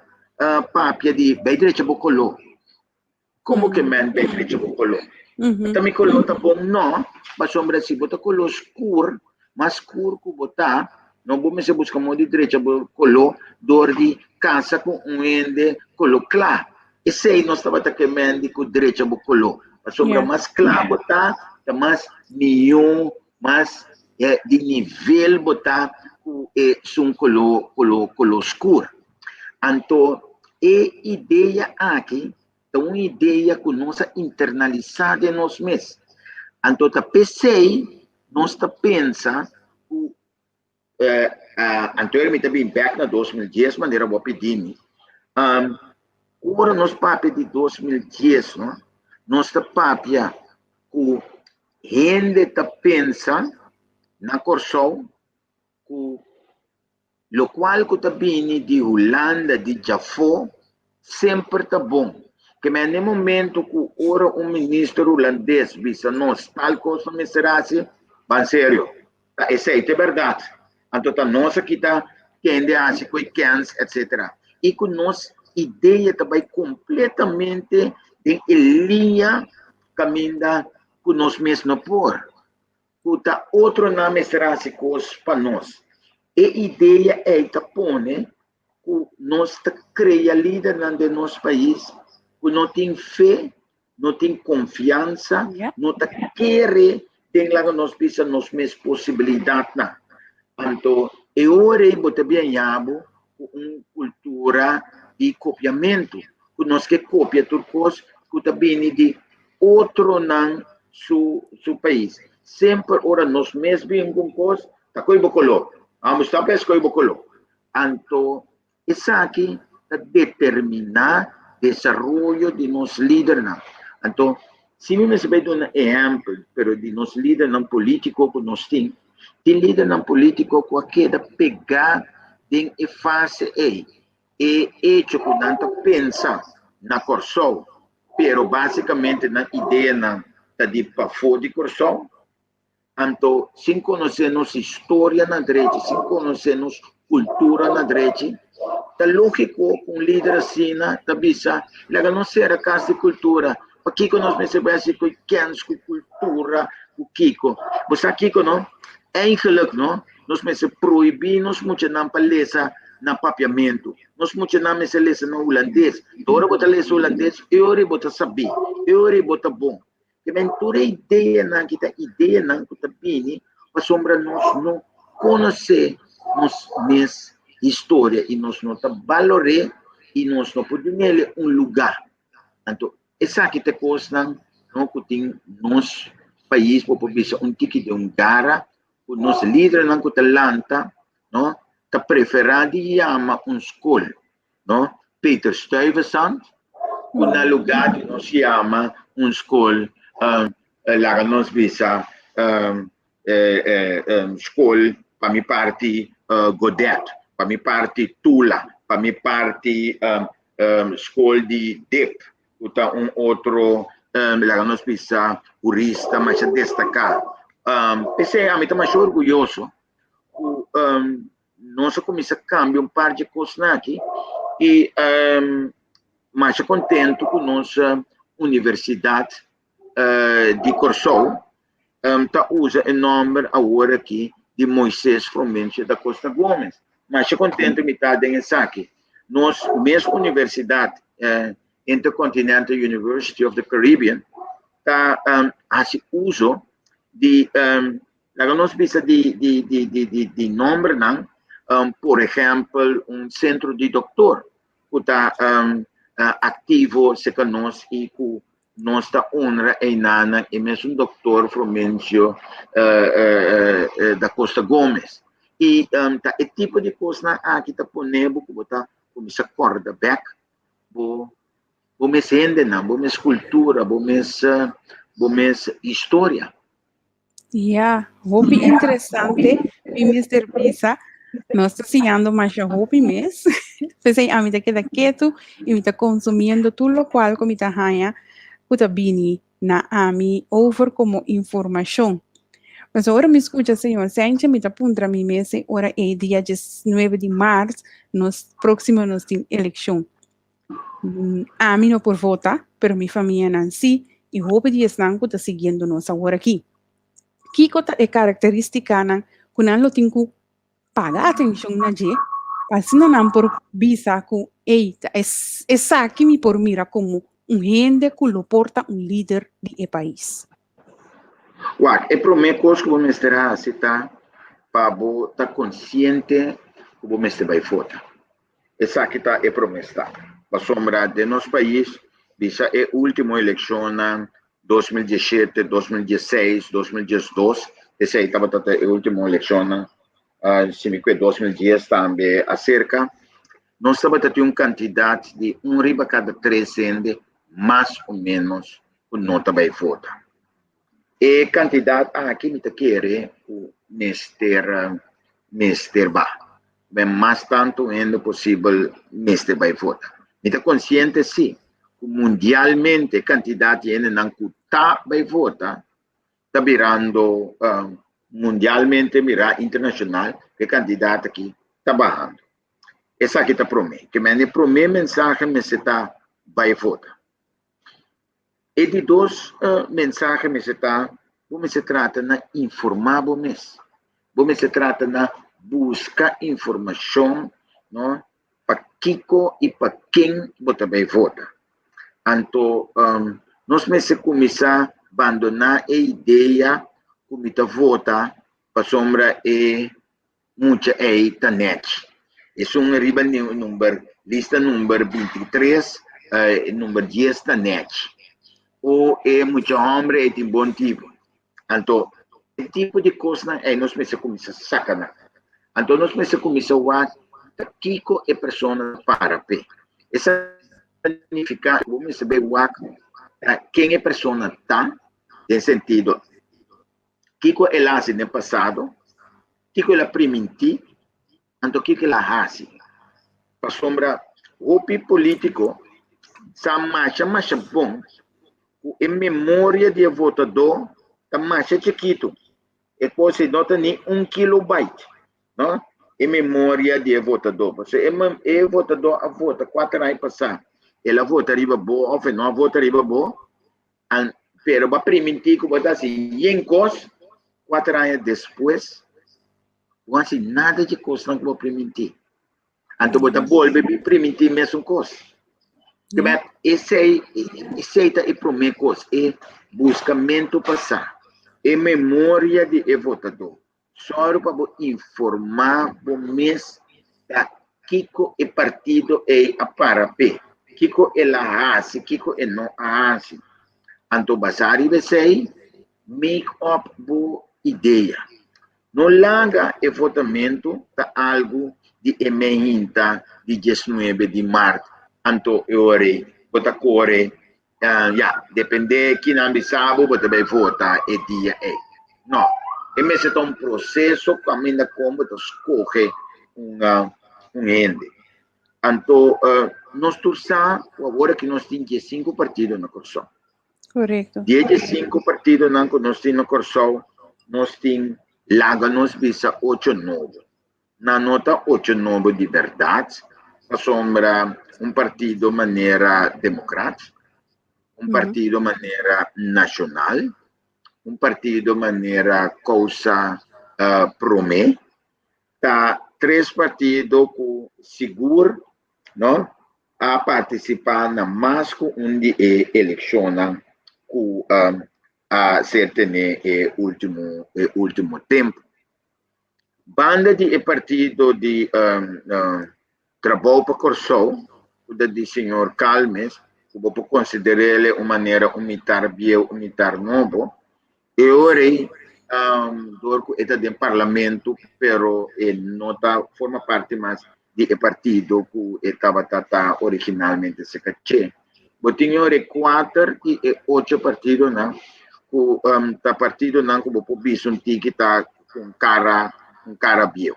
papia di bai drecha bo koló. Komo ke men bai drecha bo koló? Ta mi koló ta bon? No, pasobra si bo ta koló skur, mas skur ku bo ta, no bo mester buska modo di drecha bo koló dor di kasa ku un hende koló kla. Esei nos tabata ke men di ku drecha bo koló, pasobra mas kla bo ta, ta mas mihó, mas di nivel bo ta ku esun koló koló koló skur. Anto e idea aki ta un idea ku nos a internalisá den nos mes. Anto ta p'esei nos ta pensa ku anto mi ta bin bèk na 2010 manera bo a pidi mi. Ora nos papia di 2010, no, nos ta papia ku hende ta pensa na Kòrsou ku Lokual ku ta bini di Hulanda di djafó semper ta bon. Ke men den momento ku ora un minister hulandes bisa nos tal kos no mester hasi, ban serio, ta esei ta e bèrdat. Anto ta nos a kita kende hasi ku e kèns etsetera. I ku nos idea ta bai kompletamente den e liña kaminda ku nos mes no por. Ku ta otronan mester hasi kos pa nos. E idea ei ta pone ku nos ta krea lidernan den nos pais ku no tin fe, no tin konfiansa, no ta kere den laga nos bisa nos mes posibilidatnan. Anto e ora ei bo ta bien yabo ku un kultura di kopiamentu, ku nos ke kopia tur kos ku ta bini di otronan su su pais. Semper ora nos mes bin ku un kos, ta koe bo koló. Amo stap es koe bo koló. Anto esaki ta determiná desaroyo di nos lidernan. Anto si mi mester bai duna ehèmpel, pero di nos lidernan polítiko ku nos tin, tin lidernan polítiko ku a keda pegá den e fase ei. E echo ku nan ta pensa na Kòrsou, pero básikamente nan ideanan ta di pafó di Kòrsou. Anto sin konosé nos historia na drechi, sin konosé nos kultura na drechi, Ta lógiko ku un lider asina ta bisa, Laga nos sera Kas di Kultura. Pakiko nos mester bai hasi ku kens ku kultura ku kiko? Bo sa kiko no? Eigenlijk no, nos mester prohibí nos muchanan pa lesa na papiamentu. Nos muchanan mester lesa na hulandes. Ora bo ta lesa hulandes, e ora bo ta sabí, e ora bo ta bon. Ke men tur e ideanan ki ta ideanan ku ta bini pasobra nos no konosé nos mes historia i nos no ta balor'é i nos no por dun'el un lugá. Anto esaki ta e kosnan no ku tin nos pais bo por bisa un tiki den un gara ku nos lidernan ku ta lanta no ta preferá di yama un skol no Peter Stuyvesant ku na lugá di nos yama un skol laga nos bisa skol pa mi parti Godet, pa mi parti Tula, pa mi parti skol di Dip ku ta un otro laga nos bisa hurista masha destaká. P'esei ami ta masha orguyoso ku nos a kuminsá kambia un par dje kosnan aki i masha kontentu ku nos universidat di Kòrsou ta usa e nòmber awor aki di Moises Frumencio da Costa Gomez. Masha kontentu mi ta den esaki. Nos mes universidat, Intercontinental University of the Caribbean, ta hasi uso di Laga nos bisa di di di di di di nombernan, por ehèmpel un sentro di dòktor ku ta aktivo serka nos i ku nos ta honra einanan e mesun dòktor Frumencio da Costa Gomez. I ta e tipo di kosnan aki ta pone bo ku bo ta kuminsá kòrda bèk bo bo mes hendenan, bo mes kultura, bo mes bo mes historia. Ja, hopi interesante. Mi mester bisa, nos ta siñando masha hopi mes. P'esei ami ta keda ketu i mi ta konsumiendo tur lokual ku mi ta haña ku ta bini na ami over komo informashon. Pasobra ora mi skucha señor Sanchez mi ta puntra mi mes e ora ei dia diesnuebe di mars nos próksimo nos tin elekshon. Ami no por vota, pero mi famianan sí, i hopi di esnan ku ta siguiendo nos awor aki. Kiko ta e karakterístikanan ku nan lo tin ku paga atenshon na dje pa asina nan por bisa ku, Ey, ta esaki mi por mira komo un hende ku lo por ta un lider di e pais? Wak, e promé kos ku bo mester hasi ta pa bo ta konsiente ku bo mester bai vota. Esaki ta e promé stap. Pasobra den nos pais, bisa e último elekshonnan, 2017, 2016, 2012, esei tabata ta e último elekshonnan, si mi kue 2010 tambe aserka, nos tabata tin un kantidat di un riba kada tres hende mas o ménos ku no ta bai vota. E kantidat aki mi ta kere ku mester mester baha. Ben mas tantu hende posibel mester bai vota. Mi ta konsiente si ku mundialmente e kantidat di hendenan ku ta bai vota ta birando mundialmente mirá internashonal e kantidat aki ta bahando. Esaki ta promé. Ke men e promé mensahe mester ta bai vota. E di dos mensahe mester ta, bo mester trata na informá bo mes. Bo mester trata na buska informashon, no, pa kiko i pa ken bo ta bai vota. Anto nos mester kuminsá bandoná e idea ku mi ta vota pasobra e mucha ei ta nèchi. Esun riba number, lista number 23, number 10 ta nèchi. O e mucha hòmber ei tin bon tipo. Anto, e tipo di kosnan ei nos mester kuminsá saka nan. Anto nos mester kuminsá wak ta kiko e persona ta para p'e. Esaki ta nifiká ku bo mester bai wak ta ken e persona ta, den sentido Kiko el a hasi den pasado? Kiko el a primintí? Anto kiko el a hasi? Pasobra hopi polítiko sa masha masha bon ku e memoria di e votadó ta masha chikitu. E kos ei no ta ni un kilobyte, no? E memoria di e votadó. Pasobra e e votadó a vota kuater aña pasá, el a vota riba bo òf e no a vota riba bo, an pero bo a primintí ku bo ta hasi yen kos, kuater aña despues bo a hasi nada dje kosnan ku bo a primintí. Anto bo ta bolbe bin primintí mesun kos. Esei, esei ta e promé kos, e buskamentu pa sa, e memoria di e votadó. Sòru pa bo informá bo mes ta kiko e partido ei a para p'e, kiko el a hasi, kiko e no a hasi. Anto basá riba esei, make up bo idea. No laga e votamentu ta algu di e meinta di diesnuebe di mart, anto e ora ei bo ta kore Ya, depende kinan bisa bo, bo ta bai vota e dia ei. No, e mester ta un proseso kaminda kon bo ta skohe un, un hende. Anto, nos tur sa ku awor aki nos tin diesinku partido na Kòrsou. Korekto. Di e diesinku partidonan ku nos tin na Kòrsou, nos tin, laga nos bisa ocho nobo. Nan no ta ocho nobo di berdad, pasobra un partido manera Democrat, un partido manera Nacional, un partido manera Causa Prome, ta tres partido cu sigur no a participa na mas cu un di e eleccionnan cu a ser tene e ultimo e ultimo tempo. Banda di e partido di Trabou pa Kòrsou, ku ta di señor Calmes, ku bo por konsider'é un manera un mitar bieu, un mitar nobo, e ora ei dor ku e ta den parlamento pero e no ta forma parti mas di e partido ku e tabata ta originalmente serka dje. Bo tin e ora ei kuater di e ocho partidonan ku ta partidonan ku bo por bisa un tiki ta ku un kara un kara bieu,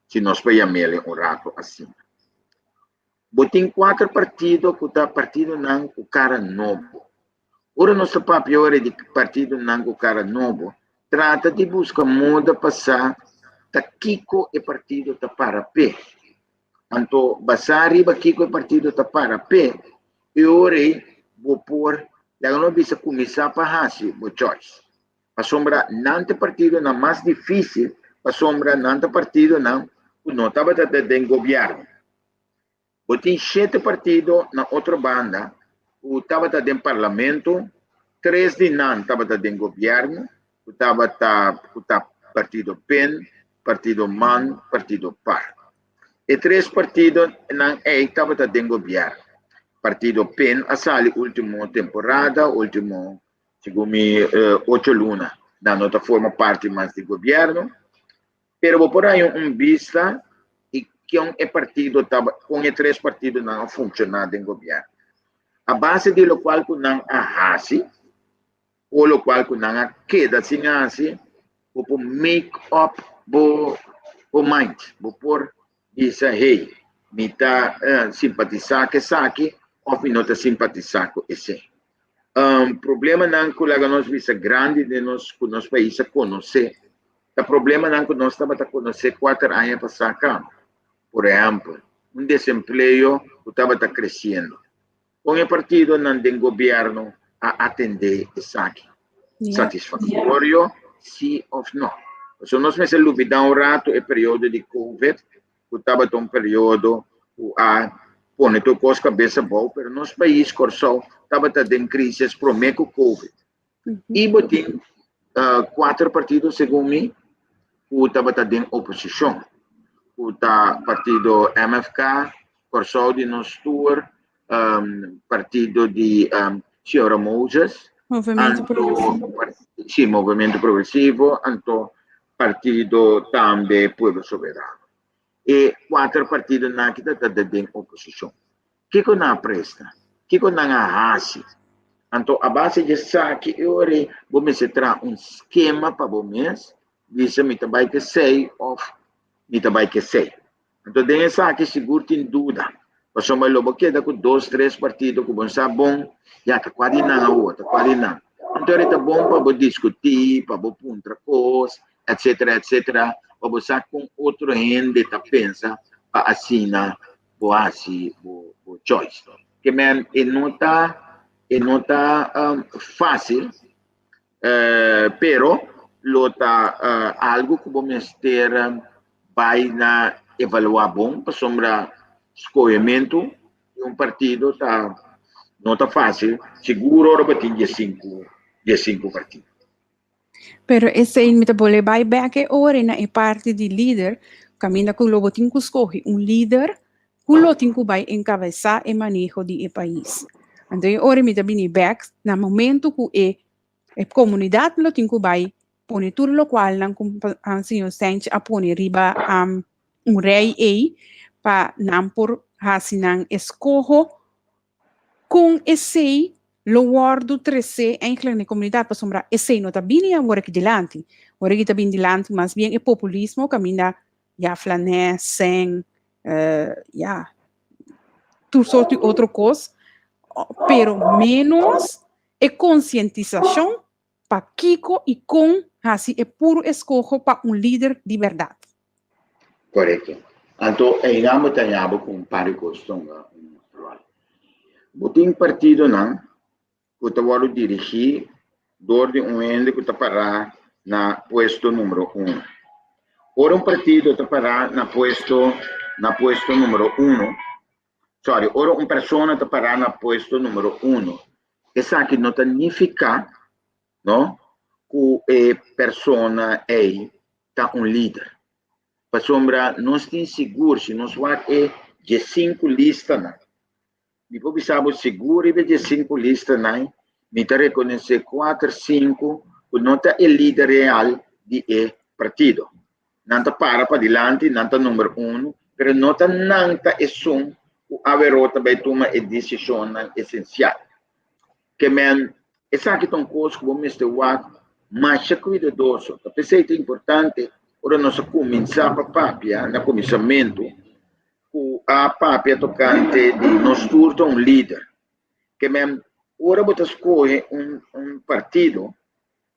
si nos por yam'el un rato asina. Bo tin kuater partido ku ta partidonan ku kara nobo. Ora nos ta papia ora di partidonan ku kara nobo, trata di buska moda pa sa ta kiko e partido ta para p'e. Anto basá riba kiko e partido ta para p'e, e ora ei bo por, laga nos bisa, kuminsá pa hasi bo choice. Pasobra nan ta e partidonan mas difísil, pasobra nan ta partidonan ku no tabata ta den gobièrnu. Bo tin shete partido na otro banda ku tabata den parlamento, tres di nan tabata den gobièrnu, ku tabata ku ta partido pen, partido man, partido par. E tres partidonan ei tabata den gobièrnu. Partido pen a sali último temporada, último segun mi ocho luna, nan no ta forma parti mas di gobièrnu. Pero bo por haña un bista di kon e partido taba, kon e tres partidonan a funshoná den gobièrnu. A base di lokual ku nan a hasi o lokual ku nan a keda sin hasi, bo por make up bo bo mind. Bo por bisa, hey, mi ta simpatisá ku esaki òf mi no ta simpatisá ku esei. Problemanan ku laga nos bisa grandi den nos ku nos pais a konosé ta problemanan ku nos tabata konosé kuater aña pasá kaba. Por ehèmpel, un desempleo ku tabata kresiendo. Kon e partidonan den gobièrnu a atendé esaki? Satisfaktorio, sí òf nò? Pasobra nos mester lubidá un ratu e periodo di Covid, ku tabata un periodo ku a pone tur kos kabes abou, pero nos pais Kòrsou tabata den krisis promé ku Covid. I bo tin kuater partido segun mi ku tabata den oposishon, ku ta partido MFK, Kòrsou di Nos Tur, partido di Señora Moses, Movimiento Progresivo. Sí, Movimiento Progresivo, anto partido tambe Pueblo Soberano. E kuater partidonan aki ta den oposishon. Kiko nan a presta? Kiko nan a hasi? Anto a base di esaki e ora ei bo mester traha un skema pa bo mes, bisa mi ta bai ku esei òf mi ta bai ku esei. Anto den esaki sigur tin duda, pasobra lo bo keda ku dos, tres partido ku bo no sa bon, ya ta kua di nan awor, ta kua di nan. Anto ora ta bon pa bo diskutí, pa bo puntra kos, etsetera, etsetera. pa bo sa kon otro hende ta pensa pa asina bo hasi bo bo choice. Ke men e no ta e no ta fácil pero lo ta algo ku bo mester bai na evaluá bon pasobra skohementu di un partido ta no ta fácil sigur ora bo tin diesinku diesinku partido. Pero esei mi ta bolbe bai bek e ora na e parti di lider, kaminda ku lo bo tin ku skohe un lider ku lo tin ku bai enkabesá e maneho di e pais. Anto e ora mi ta bini bek na momento ku e e komunidat lo tin ku bai pone tur lokualnan ku señor Stench a pone riba un rei ei pa nan por hasi nan eskoho Kon esei lo wòrdu tresé eigenlijk na e komunidat? Pasobra esei no ta bini awor aki dilanti. Awor aki ta bini dilanti mas bien e populismo kaminda ya flanè, sèn, ya, tur sorto di otro kos, pero ménos e konsientisashon pa kiko i kon hasi e puru eskoho pa un lider di bèrdat. Korekto. Anto einan bo ta haña bo ku un par di kos tonga un ròl. Bo tin partidonan ku ta wòrdu dirigí dor di un hende ku ta pará na puesto número uno. Ora un partido ta pará na puesto na puesto número uno, sorry, ora un persona ta pará na puesto número uno, esaki no ta nifiká, no, ku e persona ei ta un lider. Pasobra nos tin sigur, si nos wak e diesinku listanan, mi por bisa bo sigur riba e diesinku listanan, mi ta rekonosé kuater, sinku ku no ta e lider real di e partido. Nan ta para padilanti, nan ta number uno, pero no ta nan ta esun ku aweró ta bai tuma e desishonnan esensial. Ke men, esaki ta un kos ku bo mester wak masha kuidadoso. Ta p'esei ta importante ora nos a kuminsá pa papia na kuminsamentu ku a papia tokante di nos tur ta un lider. Ke men, ora bo ta skohe un un partido,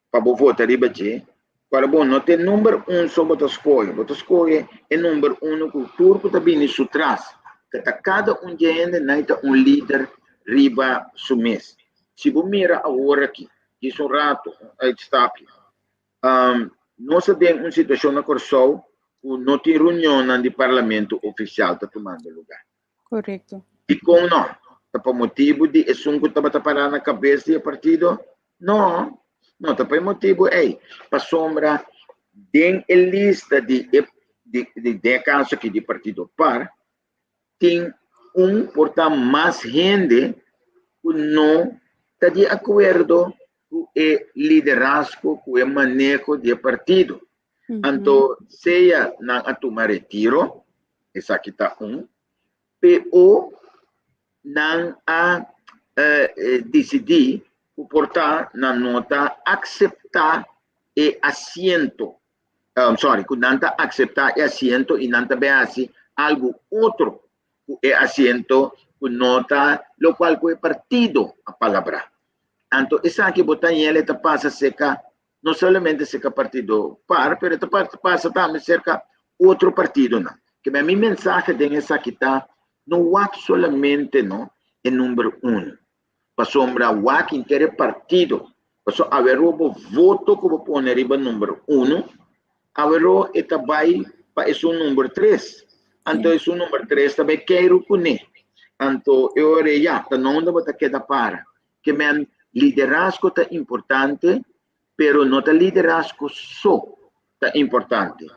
pa bo vota riba dje, pero bo no ta e number un so bo ta skohe, bo ta skohe e number uno ku tur ku ta bini su tras, ke ta kada un dje hende nan ta un lider riba su mes. Si bo mira awor aki, djis un rato, un uitstapje, nos ta den un situashon na Kòrsou ku no tin reunionnan di parlamento ofisial ta tumando lugá. Korekto. Dikon no? Ta pa motibu di esun ku tabata pará na kabes di e partido? No, no ta pa e motibu ei. Pasobra den e lista di e di di den e kaso aki di partido par tin un por ta mas hende ku no ta di akuerdo ku e liderazgo, ku e maneho di e partido. Anto sea nan a tuma retiro, esaki ta un, po nan a disidí ku por ta nan no ta akseptá e asiento, sorry, ku nan ta akseptá e asiento i nan ta bai hasi algu otro ku e asiento ku no ta lokual ku e partido a palabrá. Anto esaki bo ta yele ta pasa serka no solamente serka partido par, pero ta pasa tambe serka otro partidonan. Ke men mi mensahe den esaki ta, no wak solamente no e number uno, pasobra wak henter e partido, pasobra aweró bo voto ku bo pone riba number uno, aweró e ta bai pa esun number tres, anto esun number tres ta bai keiru kuné, anto e ora ei ya ta nonda bo ta keda para. Ke men liderazgo ta importante, pero no ta liderazgo so ta importante.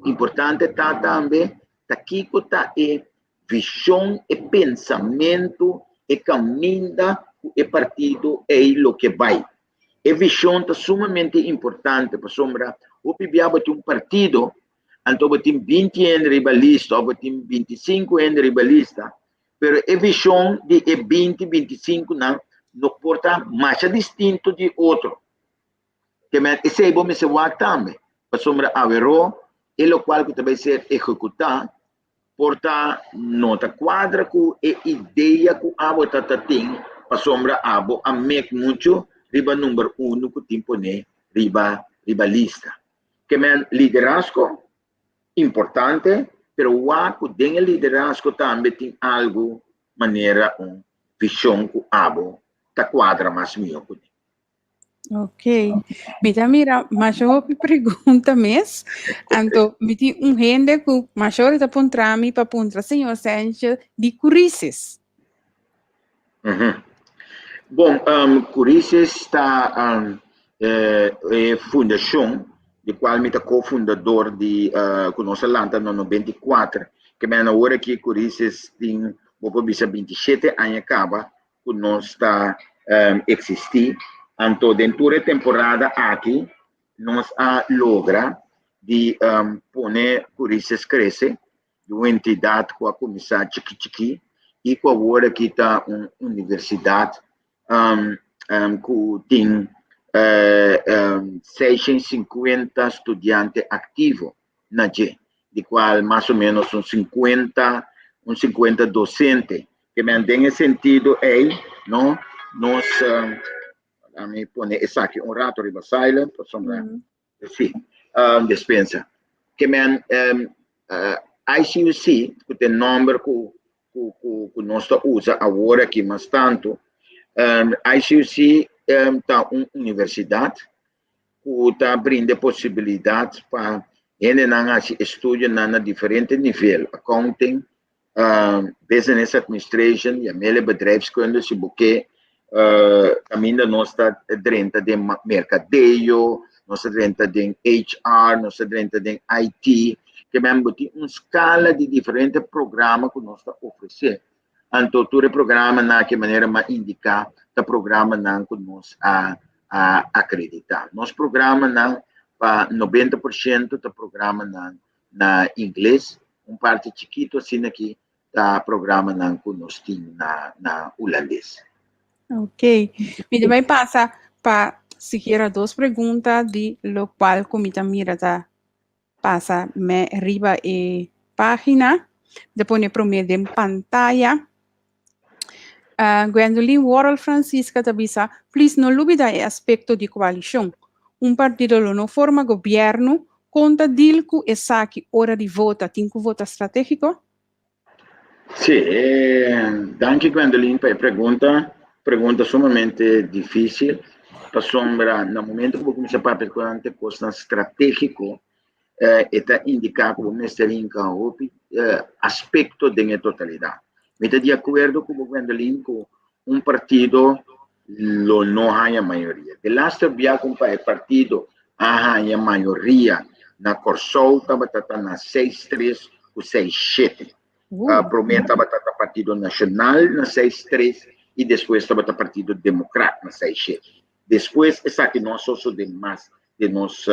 Importante ta tambe ta kiko ta e vishon, e pensamentu, e kaminda ku e partido ei lo ke bai. E vishon ta sumamente importante pasobra hopi bia bo tin un partido, anto bo tin binti hende riba lista òf bo tin bintisinku hende riba lista, Pero e vision di e binti, bintisinku nan no por ta masha distinto di otro. Ke men esei bo mester wak tambe, pasobra aweró e lokual ku ta bai ser ehekutá por ta no ta kuadra ku e idea ku abo ta ta tin, pasobra abo a mek muchu riba number uno ku tin poné riba riba lista. Ke men liderazgo. Importante, pero wak ku den e liderazgo tambe tin algu manera un vishon ku abo ta kuadra mas mihó kuné. Ok. Mi ta mira masha hopi pregunta mes. Anto mi tin un hende ku masha ora ta puntra mi pa puntra señor Sanchez di Curisis. Bon, Curisis ta e fundashon di kual mi ta kofundador di ku nos a lanta na 94. Ke men awor aki Curisis tin bo por bisa 27 aña kaba ku nos ta eksistí. Anto den tur e temporada aki nos a logra di pone Curisis krese di un entidat ku a kuminsá chikí chikí i ku awor aki ta un universidat ku tin 650 studiante aktivo na dje, di kual mas o ménos un 50 un 50 dosente. Ke men den e sentido ei, no, nos, ami pone esaki un rato riba silent pasobra Sí, despensa. Ke men ICUC, ku ta e nòmber ku ku nos ta usa awor aki mas tantu, ICUC ta un universidat ku ta brinda e posibilidat pa hendenan hasi estudionan na diferente nivel, accounting, business administration, yam'el e bedrijfskunde si bo ke, kaminda nos ta drenta den merkadeo, nos ta drenta den HR, nos ta drenta den IT, ke men bo tin un skala di diferente programa ku nos ta ofresé. Anto tur e programanan aki manera mi a indiká ta programanan ku nos a akreditá. Nos programanan pa 90% ta programanan na ingles, un parti chikitu asina aki ta programanan ku nos tin na na hulandes. Ok, mi ta bai pasa pa sikiera dos pregunta di lokual ku mi ta mira ta pasa me riba e página. Mi ta pone promé den pantaya. Gwendolyn Worrell Francisca ta bisa, Please no lubida e aspekto di koalishon. Un partido lo no forma gobièrnu, kon ta deal ku esaki ora di vota? Tin ku vota stratégiko? Sí, danki Gwendolyn pa e pregunta. Pregunta sumamente difísil, pasobra na momento ku bo kuminsá papia tokante kosnan stratégiko, e ta indiká ku bo mester hinka hopi aspekto den e totalidat. Mi ta di akuerdo ku bo Gwendolyn ku un partido lo no haña mayoria. De laster bia ku un partido a haña mayoria na Kòrsou tabata ta na 6-3 ku 6-7. Promé tabata ta Partido Nashonal na 6-3 i despues tabata Partido Demokrat na 6-7. Despues esaki no a sosode mas den nos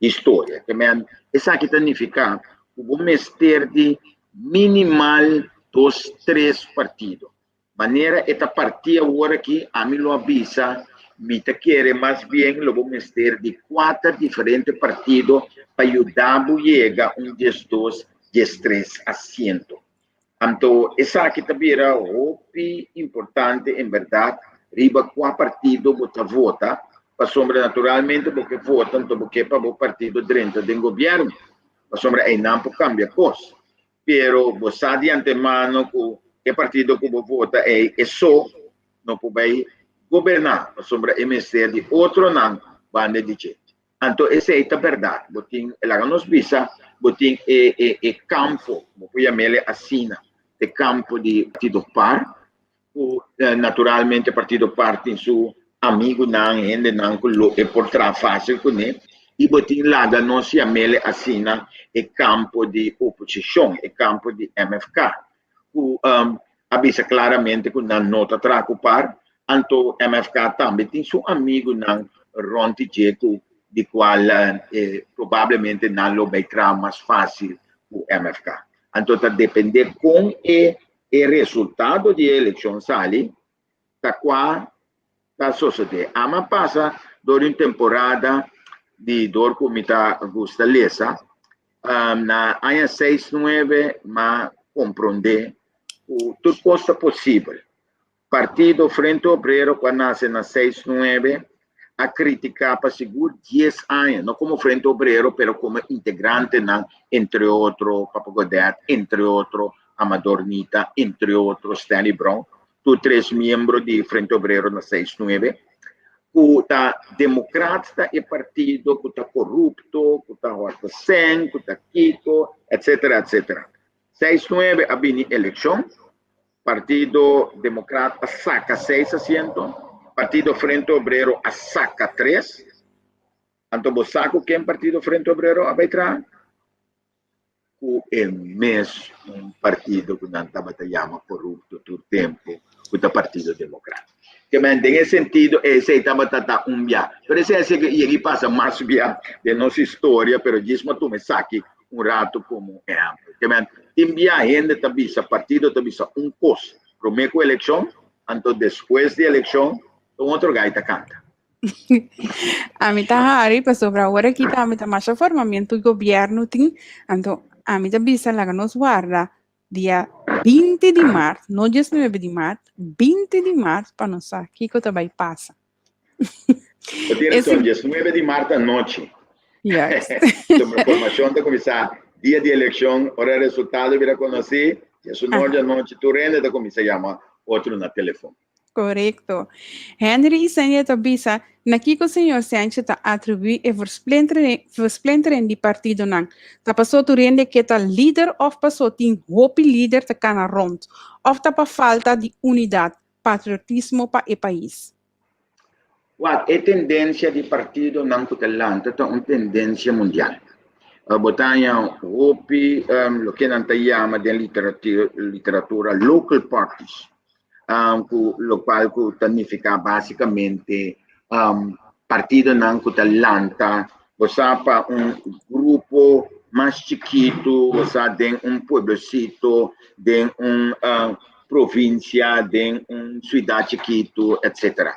historia. Te men esaki ta nifiká ku bo mester di minimal dos tres partido. Manera e ta partí awor aki, ami lo a bisa mi ta kere mas bien lo bo mester di kuater diferente partido pa yuda bo yega un 12, 13 asiento. Anto esaki ta bira hopi importante en berdad riba cua partido bo ta vota, pasobra naturalmente bo ke vota anto bo ke pa bo partido drenta den gobierno, pasobra eynan por cambia cos. Pero bo sa di antemano cu e partido cu bo vota ey e so no por bay goberna, pasobra e mester di otronan banda di dje. Anto esei ta bèrdat, bo tin, laga nos bisa, bo tin e e e kampo, bo por yam'el asina, e kampo di Partido par, ku naturalmente Partido par tin su amigunan, hendenan ku lo e por traha fásil kuné, i bo tin, laga nos yam'el asina, e kampo di oposishon, e kampo di MFK, ku a bisa klaramente ku nan no ta traha ku par, anto MFK tambe tin su amigunan rònt di dje ku di kual probablemente nan lo bai traha mas fásil ku MFK. Anto ta dependé kon e e resultado di e elekshon sali ta kua ta sosodé. Ama pasa dor di un temporada di dor ku mi ta gusta lesa. Na aña 6 nuebe m'a komprondé ku tur kos ta posibel. Partido Frente Obrero ku a nase na 6 nuebe. a kritiká pa sigur 10 aña, no komo Frente Obrero, pero komo integrantenan, entre otro Papa Godett, entre otro Amador Nita, entre otro Stanley Brown, tur tres miembro di Frente Obrero na seis nuebe, ku ta Demokrat ta e partido ku ta korupto, ku ta hòrta sèn, ku ta kiko, etcetera, etcetera. Seis nuebe a bini elekshon, Partido Demokrat a saka seis asiento, Partido Frente Obrero a saka tres. Anto bo sa ku ken Partido Frente Obrero a bai traha? Ku e mes un partido ku nan tabata yama korupto tur tempu, ku ta Partido Demokrat. Ke men den e sentido esei tabata ta un bia. Pero esei a yega i pasa mas bia den nos historia, pero djis mo tuma esaki un ratu komo ehèmpel. Ke men tin bia hende ta bisa, partido ta bisa un kos promé ku elekshon, anto despues di elekshon ta un otro gai ta kanta. Ami ta hari pasobra awor aki tambe ta masha formamentu gobièrnu tin, anto ami ta bisa laga nos warda dia 20 di mart, no 19 di mart, 20 di mart pa nos sa kiko ta bai pasa. Bo tin rason, 19 di mart anochi. Juist. Sobre formashon ta kuminsá dia di elekshon, ora e resultado bira konosí, 19 di anochi tur hende ta kuminsá yama otro na telefon. Korekto. Henry Isenia ta bisa, Na kiko señor Sánchez ta atribuí e versplintering di partidonan? Ta paso tur hende ke ta lider òf paso tin hopi lider ta kana rònt? Òf ta pa falta di unidat, patriotismo pa e pais? Wak, e tendensia di partidonan ku ta lanta ta un tendensia mundial. Bo ta haña hopi loke nan ta yama den literatura local parties. Ku lokual ku ta nifiká básikamente partidonan ku ta lanta bo sa pa un grupo mas chikitu, bo sa den un pueblosito, den un provinsia, den un siudat chikitu, etsetera.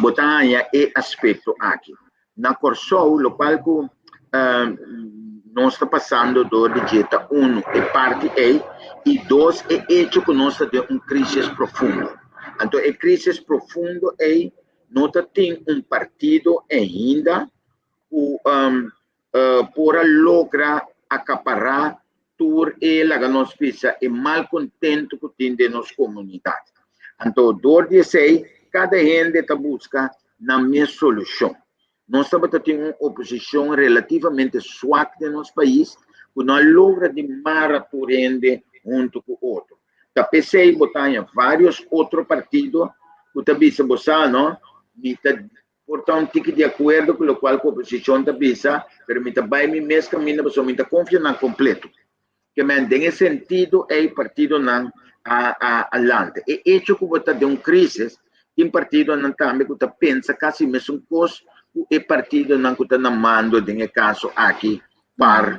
Bo ta haña e aspekto aki. Na Kòrsou lokual ku nos ta pasando dor di dje ta unu e parti ei i dos e echo ku nos ta den un krisis profundo. Anto e krisis profundo ei no ta tin un partido ainda ku por a logra akapará tur e laga nos bisa e malkontentu ku tin den nos komunidat. Anto dor di esei kada hende ta buska nan mes solushon. Nos tabata tin un oposishon relativamente swak den nos pais ku no a logra di mara tur hende huntu ku otro. Ta p'esei bo ta haña vários otro partido ku ta bisa bo sa no, mi ta por ta un tiki di akuerdo ku lokual ku oposishon ta bisa, pero mi ta bai mi mes kaminda pasobra mi ta konfia nan kompleto. Ke men den e sentido ei partidonan a a a lanta. E echo ku bo ta den un krisis, tin partidonan tambe ku ta pensa kasi mesun kos ku e partidonan ku ta na mando den e kaso aki par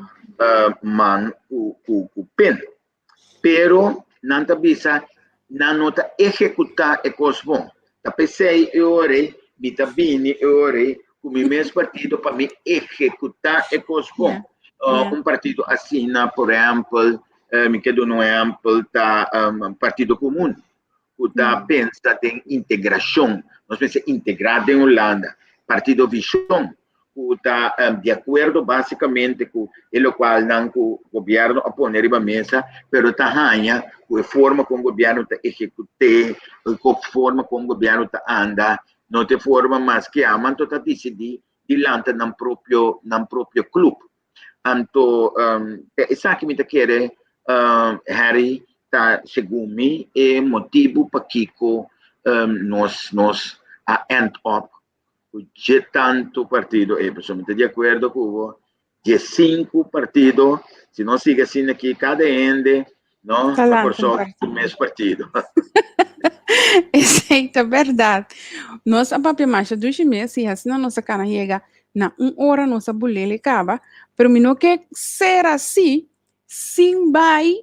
man ku ku ku pen. Pero nan ta bisa nan no ta ehekutá e kos bon. Ta p'esei e ora ei mi ta bini e ora ei ku mi mes partido pa mi ehekutá e kos bon. Un partido asina, por ehèmpel, mi ke duna un ehèmpel, ta Partido Komun, ku ta pensa den integrashon. Nos mester integrá den Hulanda. Partido Vishon, ku ta di akuerdo básikamente ku e lokualnan ku gobièrnu a pone riba mesa, pero ta haña ku e forma kon gobièrnu ta ehekut'é, ku forma kon gobièrnu ta anda, no ta e forma mas ke ama, anto ta disidí di lanta nan propio nan propio klup. Anto esaki mi ta kere Harry ta segun mi e motibu pakiko nos nos a end up ku dje tantu partido ei. Pasobra mi ta di akuerdo ku bo, dje sinku partido, si nos sigui asina aki kada hende no ta por so su mes partido. Esei ta bèrdat. Nos a papia masha dushi mes i asina nos a kana yega na un ora nos a bulele kaba, pero mi no ke ser asi sin bai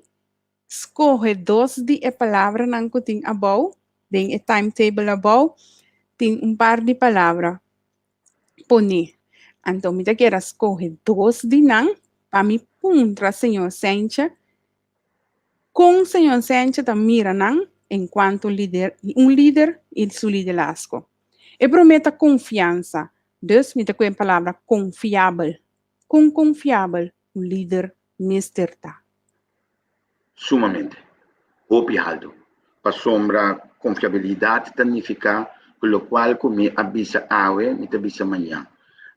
Skohe dos di e palabranan ku tin abou, den e timetable abou tin un par di palabra poné. Anto mi ta kier a skohe dos di nan pa mi puntra señor Senche kon señor Senche ta mira nan enkuanto lider, un lider i su liderazgo. E promé ta konfiansa. Dus mi ta ku e palabra konfiabel. Kon konfiabel un lider mester ta? Sumamente. Hopi haltu. Pasobra konfiabilidat ta nifiká ku lokual ku mi a bisa awe, mi ta bisa mañan.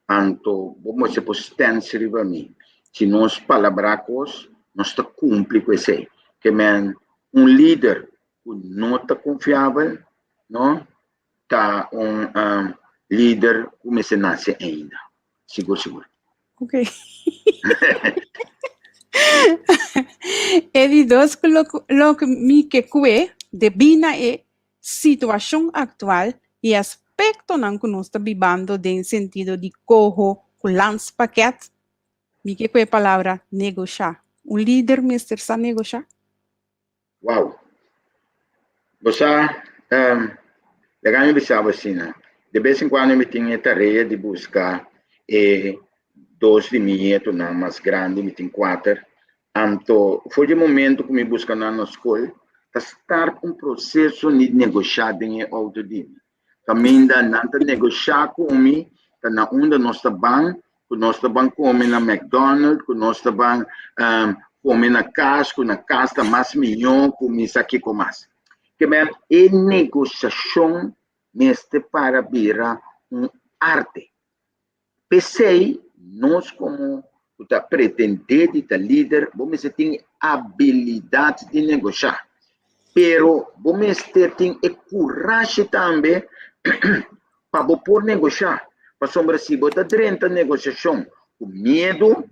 Anto bo mester por stèns riba mi. Si nos palabrá kos, nos ta kumpli ku esei. Ke men un lider ku no ta konfiabel, no, ta un lider ku mester nase ainda. Sigur sigur. Ok. E di dos ku loke mi ke kue debí na e situashon aktual i aspektonan ku nos ta bibando den sentido di koho ku landspakket, mi ke kue e palabra negoshá. Un lider mester sa negoshá? Wow! Bo sa, laga mi bisa bo asina, de bes en cuando mi tin e tarea di busca e dos di mi nietonan mas grandi, mi tin cuater, anto for di e momento cu mi busca nan na scol, ta start un proceso di negosha den e auto di mi. Kaminda nan ta negoshá ku mi, ta na unda nos ta ban, ku nos ta ban kome na McDonald, ku nos ta ban kome na kas, ku na kas ta mas mihó, ku mi sa kiko mas. Ke men e negoshashon mester para bira un arte. P'esei nos komo ku ta pretendé di ta lider bo mester tin e abilidat di negoshá, pero bo mester tin e kurashi tambe pa bo por negoshá, pasobra si bo ta drenta negoshashon ku miedu,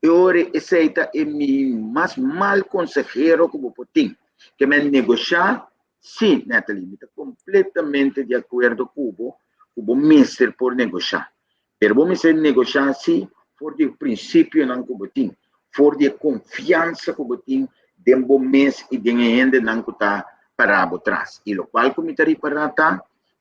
e ora esei ta e mas mal konsehero ku bo por tin. Ke men negoshá, sí, Natalie, mi ta kompletamente di akuerdo ku bo ku bo mester por negoshá. Pero bo mester negoshá sí for di e prinsipionan ku bo tin, for di e konfiansa ku bo tin den bo mes i den e hendenan ku ta pará bo tras. I lokual ku mi ta ripará ta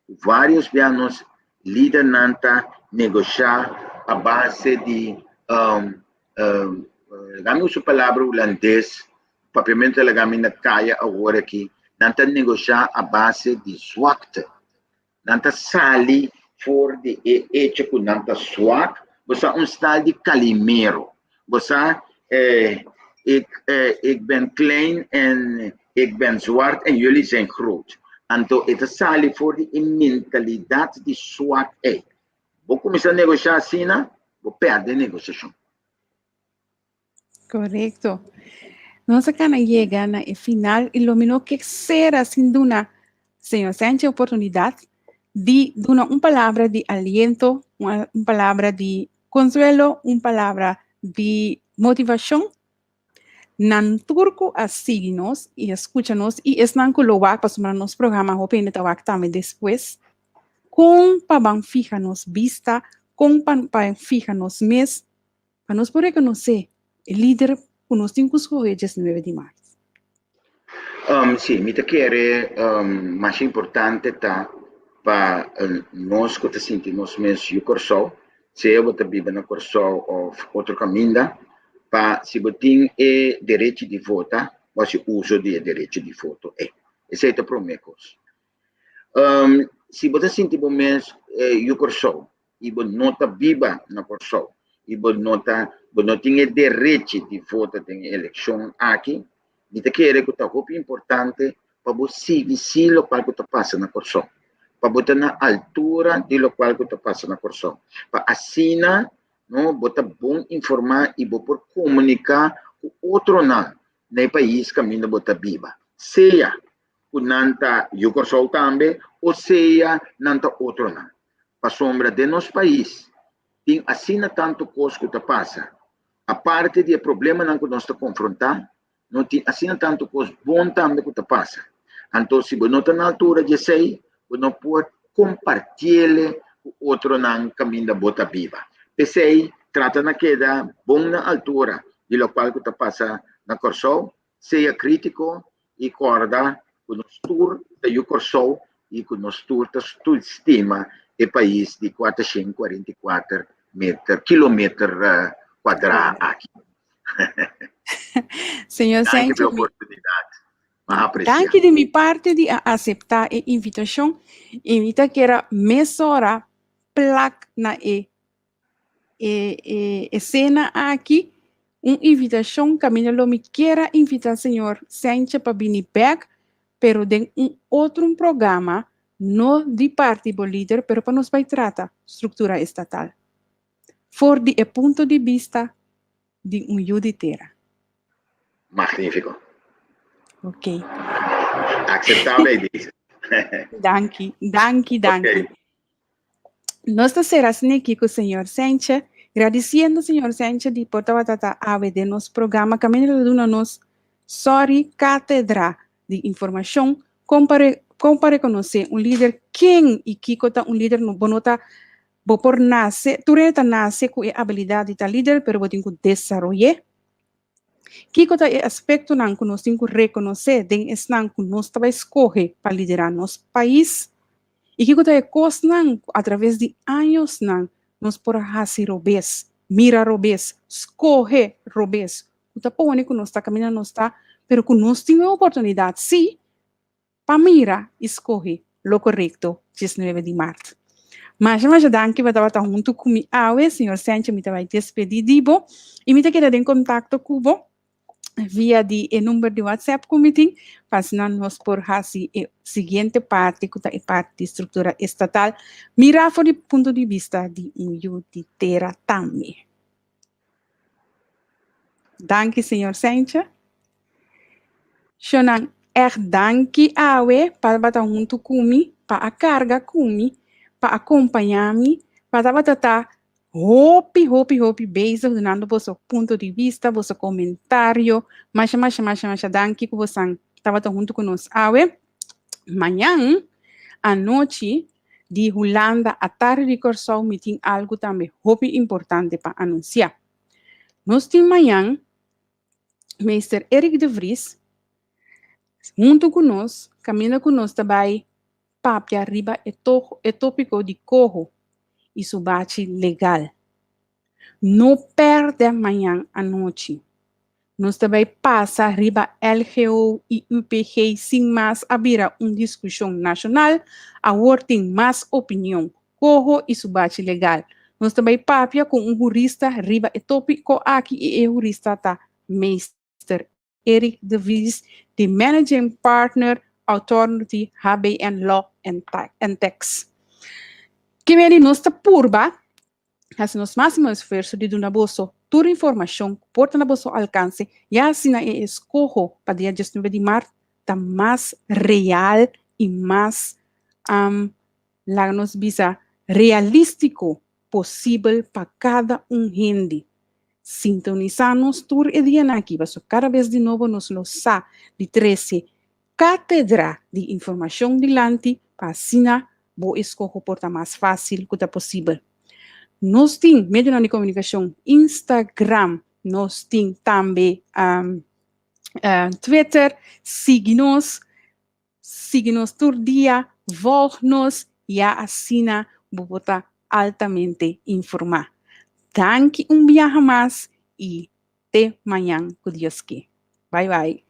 ku vários bia nos Lidernan ta negoshá a base di, laga mi usa palabra hulandes, papiamentu ta laga mi na kaya awor aki, nan ta negoshá a base di zwakte. Nan ta sali for di e echo ku nan ta zwak, bo sa un stal di kalimero, bo sa ik, ik ben klein en ik ben zwart en jullie zijn groot. Anto e ta sali for di e mentalidat di swak ei. Bo kuminsá negoshá asina, bo pèrdè e negoshashon. Korekto. Nos a kana yega na e final i lo mi no ke sera sin duna señor Sánchez oportunidat di duna un palabra di aliento, un palabra di Consuelo, un palabra di motivacion. Nan tur cu a sigui nos y a scucha nos y esnan cu lo wak pasobra nos programa hopi hende ta wak tambe despues, con pa ban fija nos bista, con pa ban fija nos mes, pa nos por reconoce e lider cu nos tin cu scoge diesnuebe di maart. Sí, mi ta kere masha importante ta pa nos ku ta sinti nos mes yu Kòrsou, sea bo ta biba na Kòrsou òf otro kaminda, pa si bo tin e derechi di vota, bo hasi uso di e derechi di voto ei. Esei ta promé kos. Si bo ta sinti bo mes yu Kòrsou i bo no ta biba na Kòrsou i bo no ta bo no tin e derechi di vota den e elekshon aki, mi ta kere ku ta hopi importante pa bo sigui si lokual ku ta pasa na Kòrsou, pa bo ta na altura di lokual ku ta pasa na Kòrsou, pa asina no bo ta bon informá i bo por komuniká ku otronan na e pais kaminda bo ta biba, sea ku nan ta yu Kòrsou tambe o sea nan ta otronan. Pasobra den nos pais tin asina tantu kos ku ta pasa, aparte di e problemanan ku nos ta konfrontá, no tin asina tantu kos bon tambe ku ta pasa. Anto si bo no ta na altura di esei, bo no por kompartiele ku otronan kaminda bo ta biba. P'esei, trata na keda bon na altura di lokual ku ta pasa na Kòrsou, sea krítiko i kòrda ku nos tur ta yu Kòrsou i ku nos tur ta stima e pais di 444 meter, kilometer kuadrá aki. Señor Danki Sánchez, pa e oportunidat. M'a apresiá. Danki di mi parti di a aseptá e invitashon i mi ta kere mesora. plak na e e e esena aki un invitashon kaminda lo mi kier a invitá señor Sentje pa bini bèk pero den un otro un programa no di parti bo lider pero pa nos bai trata struktura estatal for di e punto di bista di un yu di tera. Magnífiko. Ok. Akseptabel ei. Danki, danki, danki. Okay. Nos ta sera asina aki ku señor Sentje, gradisiendo señor Sentje di por tabata awe den nos programa kaminda ta duna nos sorry kátedra di informashon kon pa kon pa rekonosé un lider ken i kiko ta un lider bo no ta bo por nase tur hende ta nase ku e abilidat di ta lider pero bo tin ku desaroy'é. Kiko ta e aspektonan ku nos tin ku rekonosé den esnan ku nos ta bai skohe pa liderá nos pais? I kiko ta e kosnan ku atraves di añosnan nos por a hasi robes, mira robes, skohe robes, ku ta pone ku nos ta kaminda nos ta, pero ku nos tin e oportunidat sí pa mira i skohe lo korekto 19 di mart. Masha masha danki pa tabata huntu ku mi awe, señor Sentje, mi ta bai despedí di bo i mi ta keda den kontakto ku bo via di e number di WhatsApp ku mi tin, pa asina nos por hasi e siguiente parti ku ta e parti di struktura estatal, mira for di punto di bista di un yu di tera tambe. Danki señor Sentje. Shonnan, ègt danki awe pa tabata huntu ku mi, pa a karga ku mi, pa a kompañá mi, pa tabata ta hopi, hopi, hopi bezig dunando boso punto di bista, boso komentario. Masha, masha, masha, masha danki ku bosan tabata huntu ku nos awe. Mañan anochi di Hulanda atardi di Kòrsou mi tin algu tambe hopi importante pa anunsiá. Nos tin mañan Meester Eric de Vries huntu ku nos kaminda ku nos ta bai papia riba e e tópiko di koho i su bachi legal. No pèrdè mañan anochi. Nos ta bai pasa riba LGO i UPG sin mas a bira un diskushon nashonal, awor tin mas opinion, koho i su bachi legal. Nos ta bai papia ku un hurista riba e tópiko aki i e hurista ta Meester Eric de Vries di Managing Partner Authority HBN Law and Tax. Ke nos ta purba hasi nos máksimo esfuerso di duna boso tur informashon ku por ta na boso alkanse ya asina e eskoho pa dia 19 di mart ta mas real i mas laga nos bisa realístiko posibel pa kada un hende. Sintonisá nos tur e dianan aki pasobra kada bes di nobo nos lo sa di trese kátedra di informashon dilanti pa asina bo eskoho por ta mas fásil ku ta posibel. Nos tin medionan di komunikashon Instagram, nos tin tambe Twitter, sigui nos, sigui nos tur dia, volg nos, ya asina bo por ta altamente informá. Danki un biaha mas i te mañan ku Dios ke. Bai bai.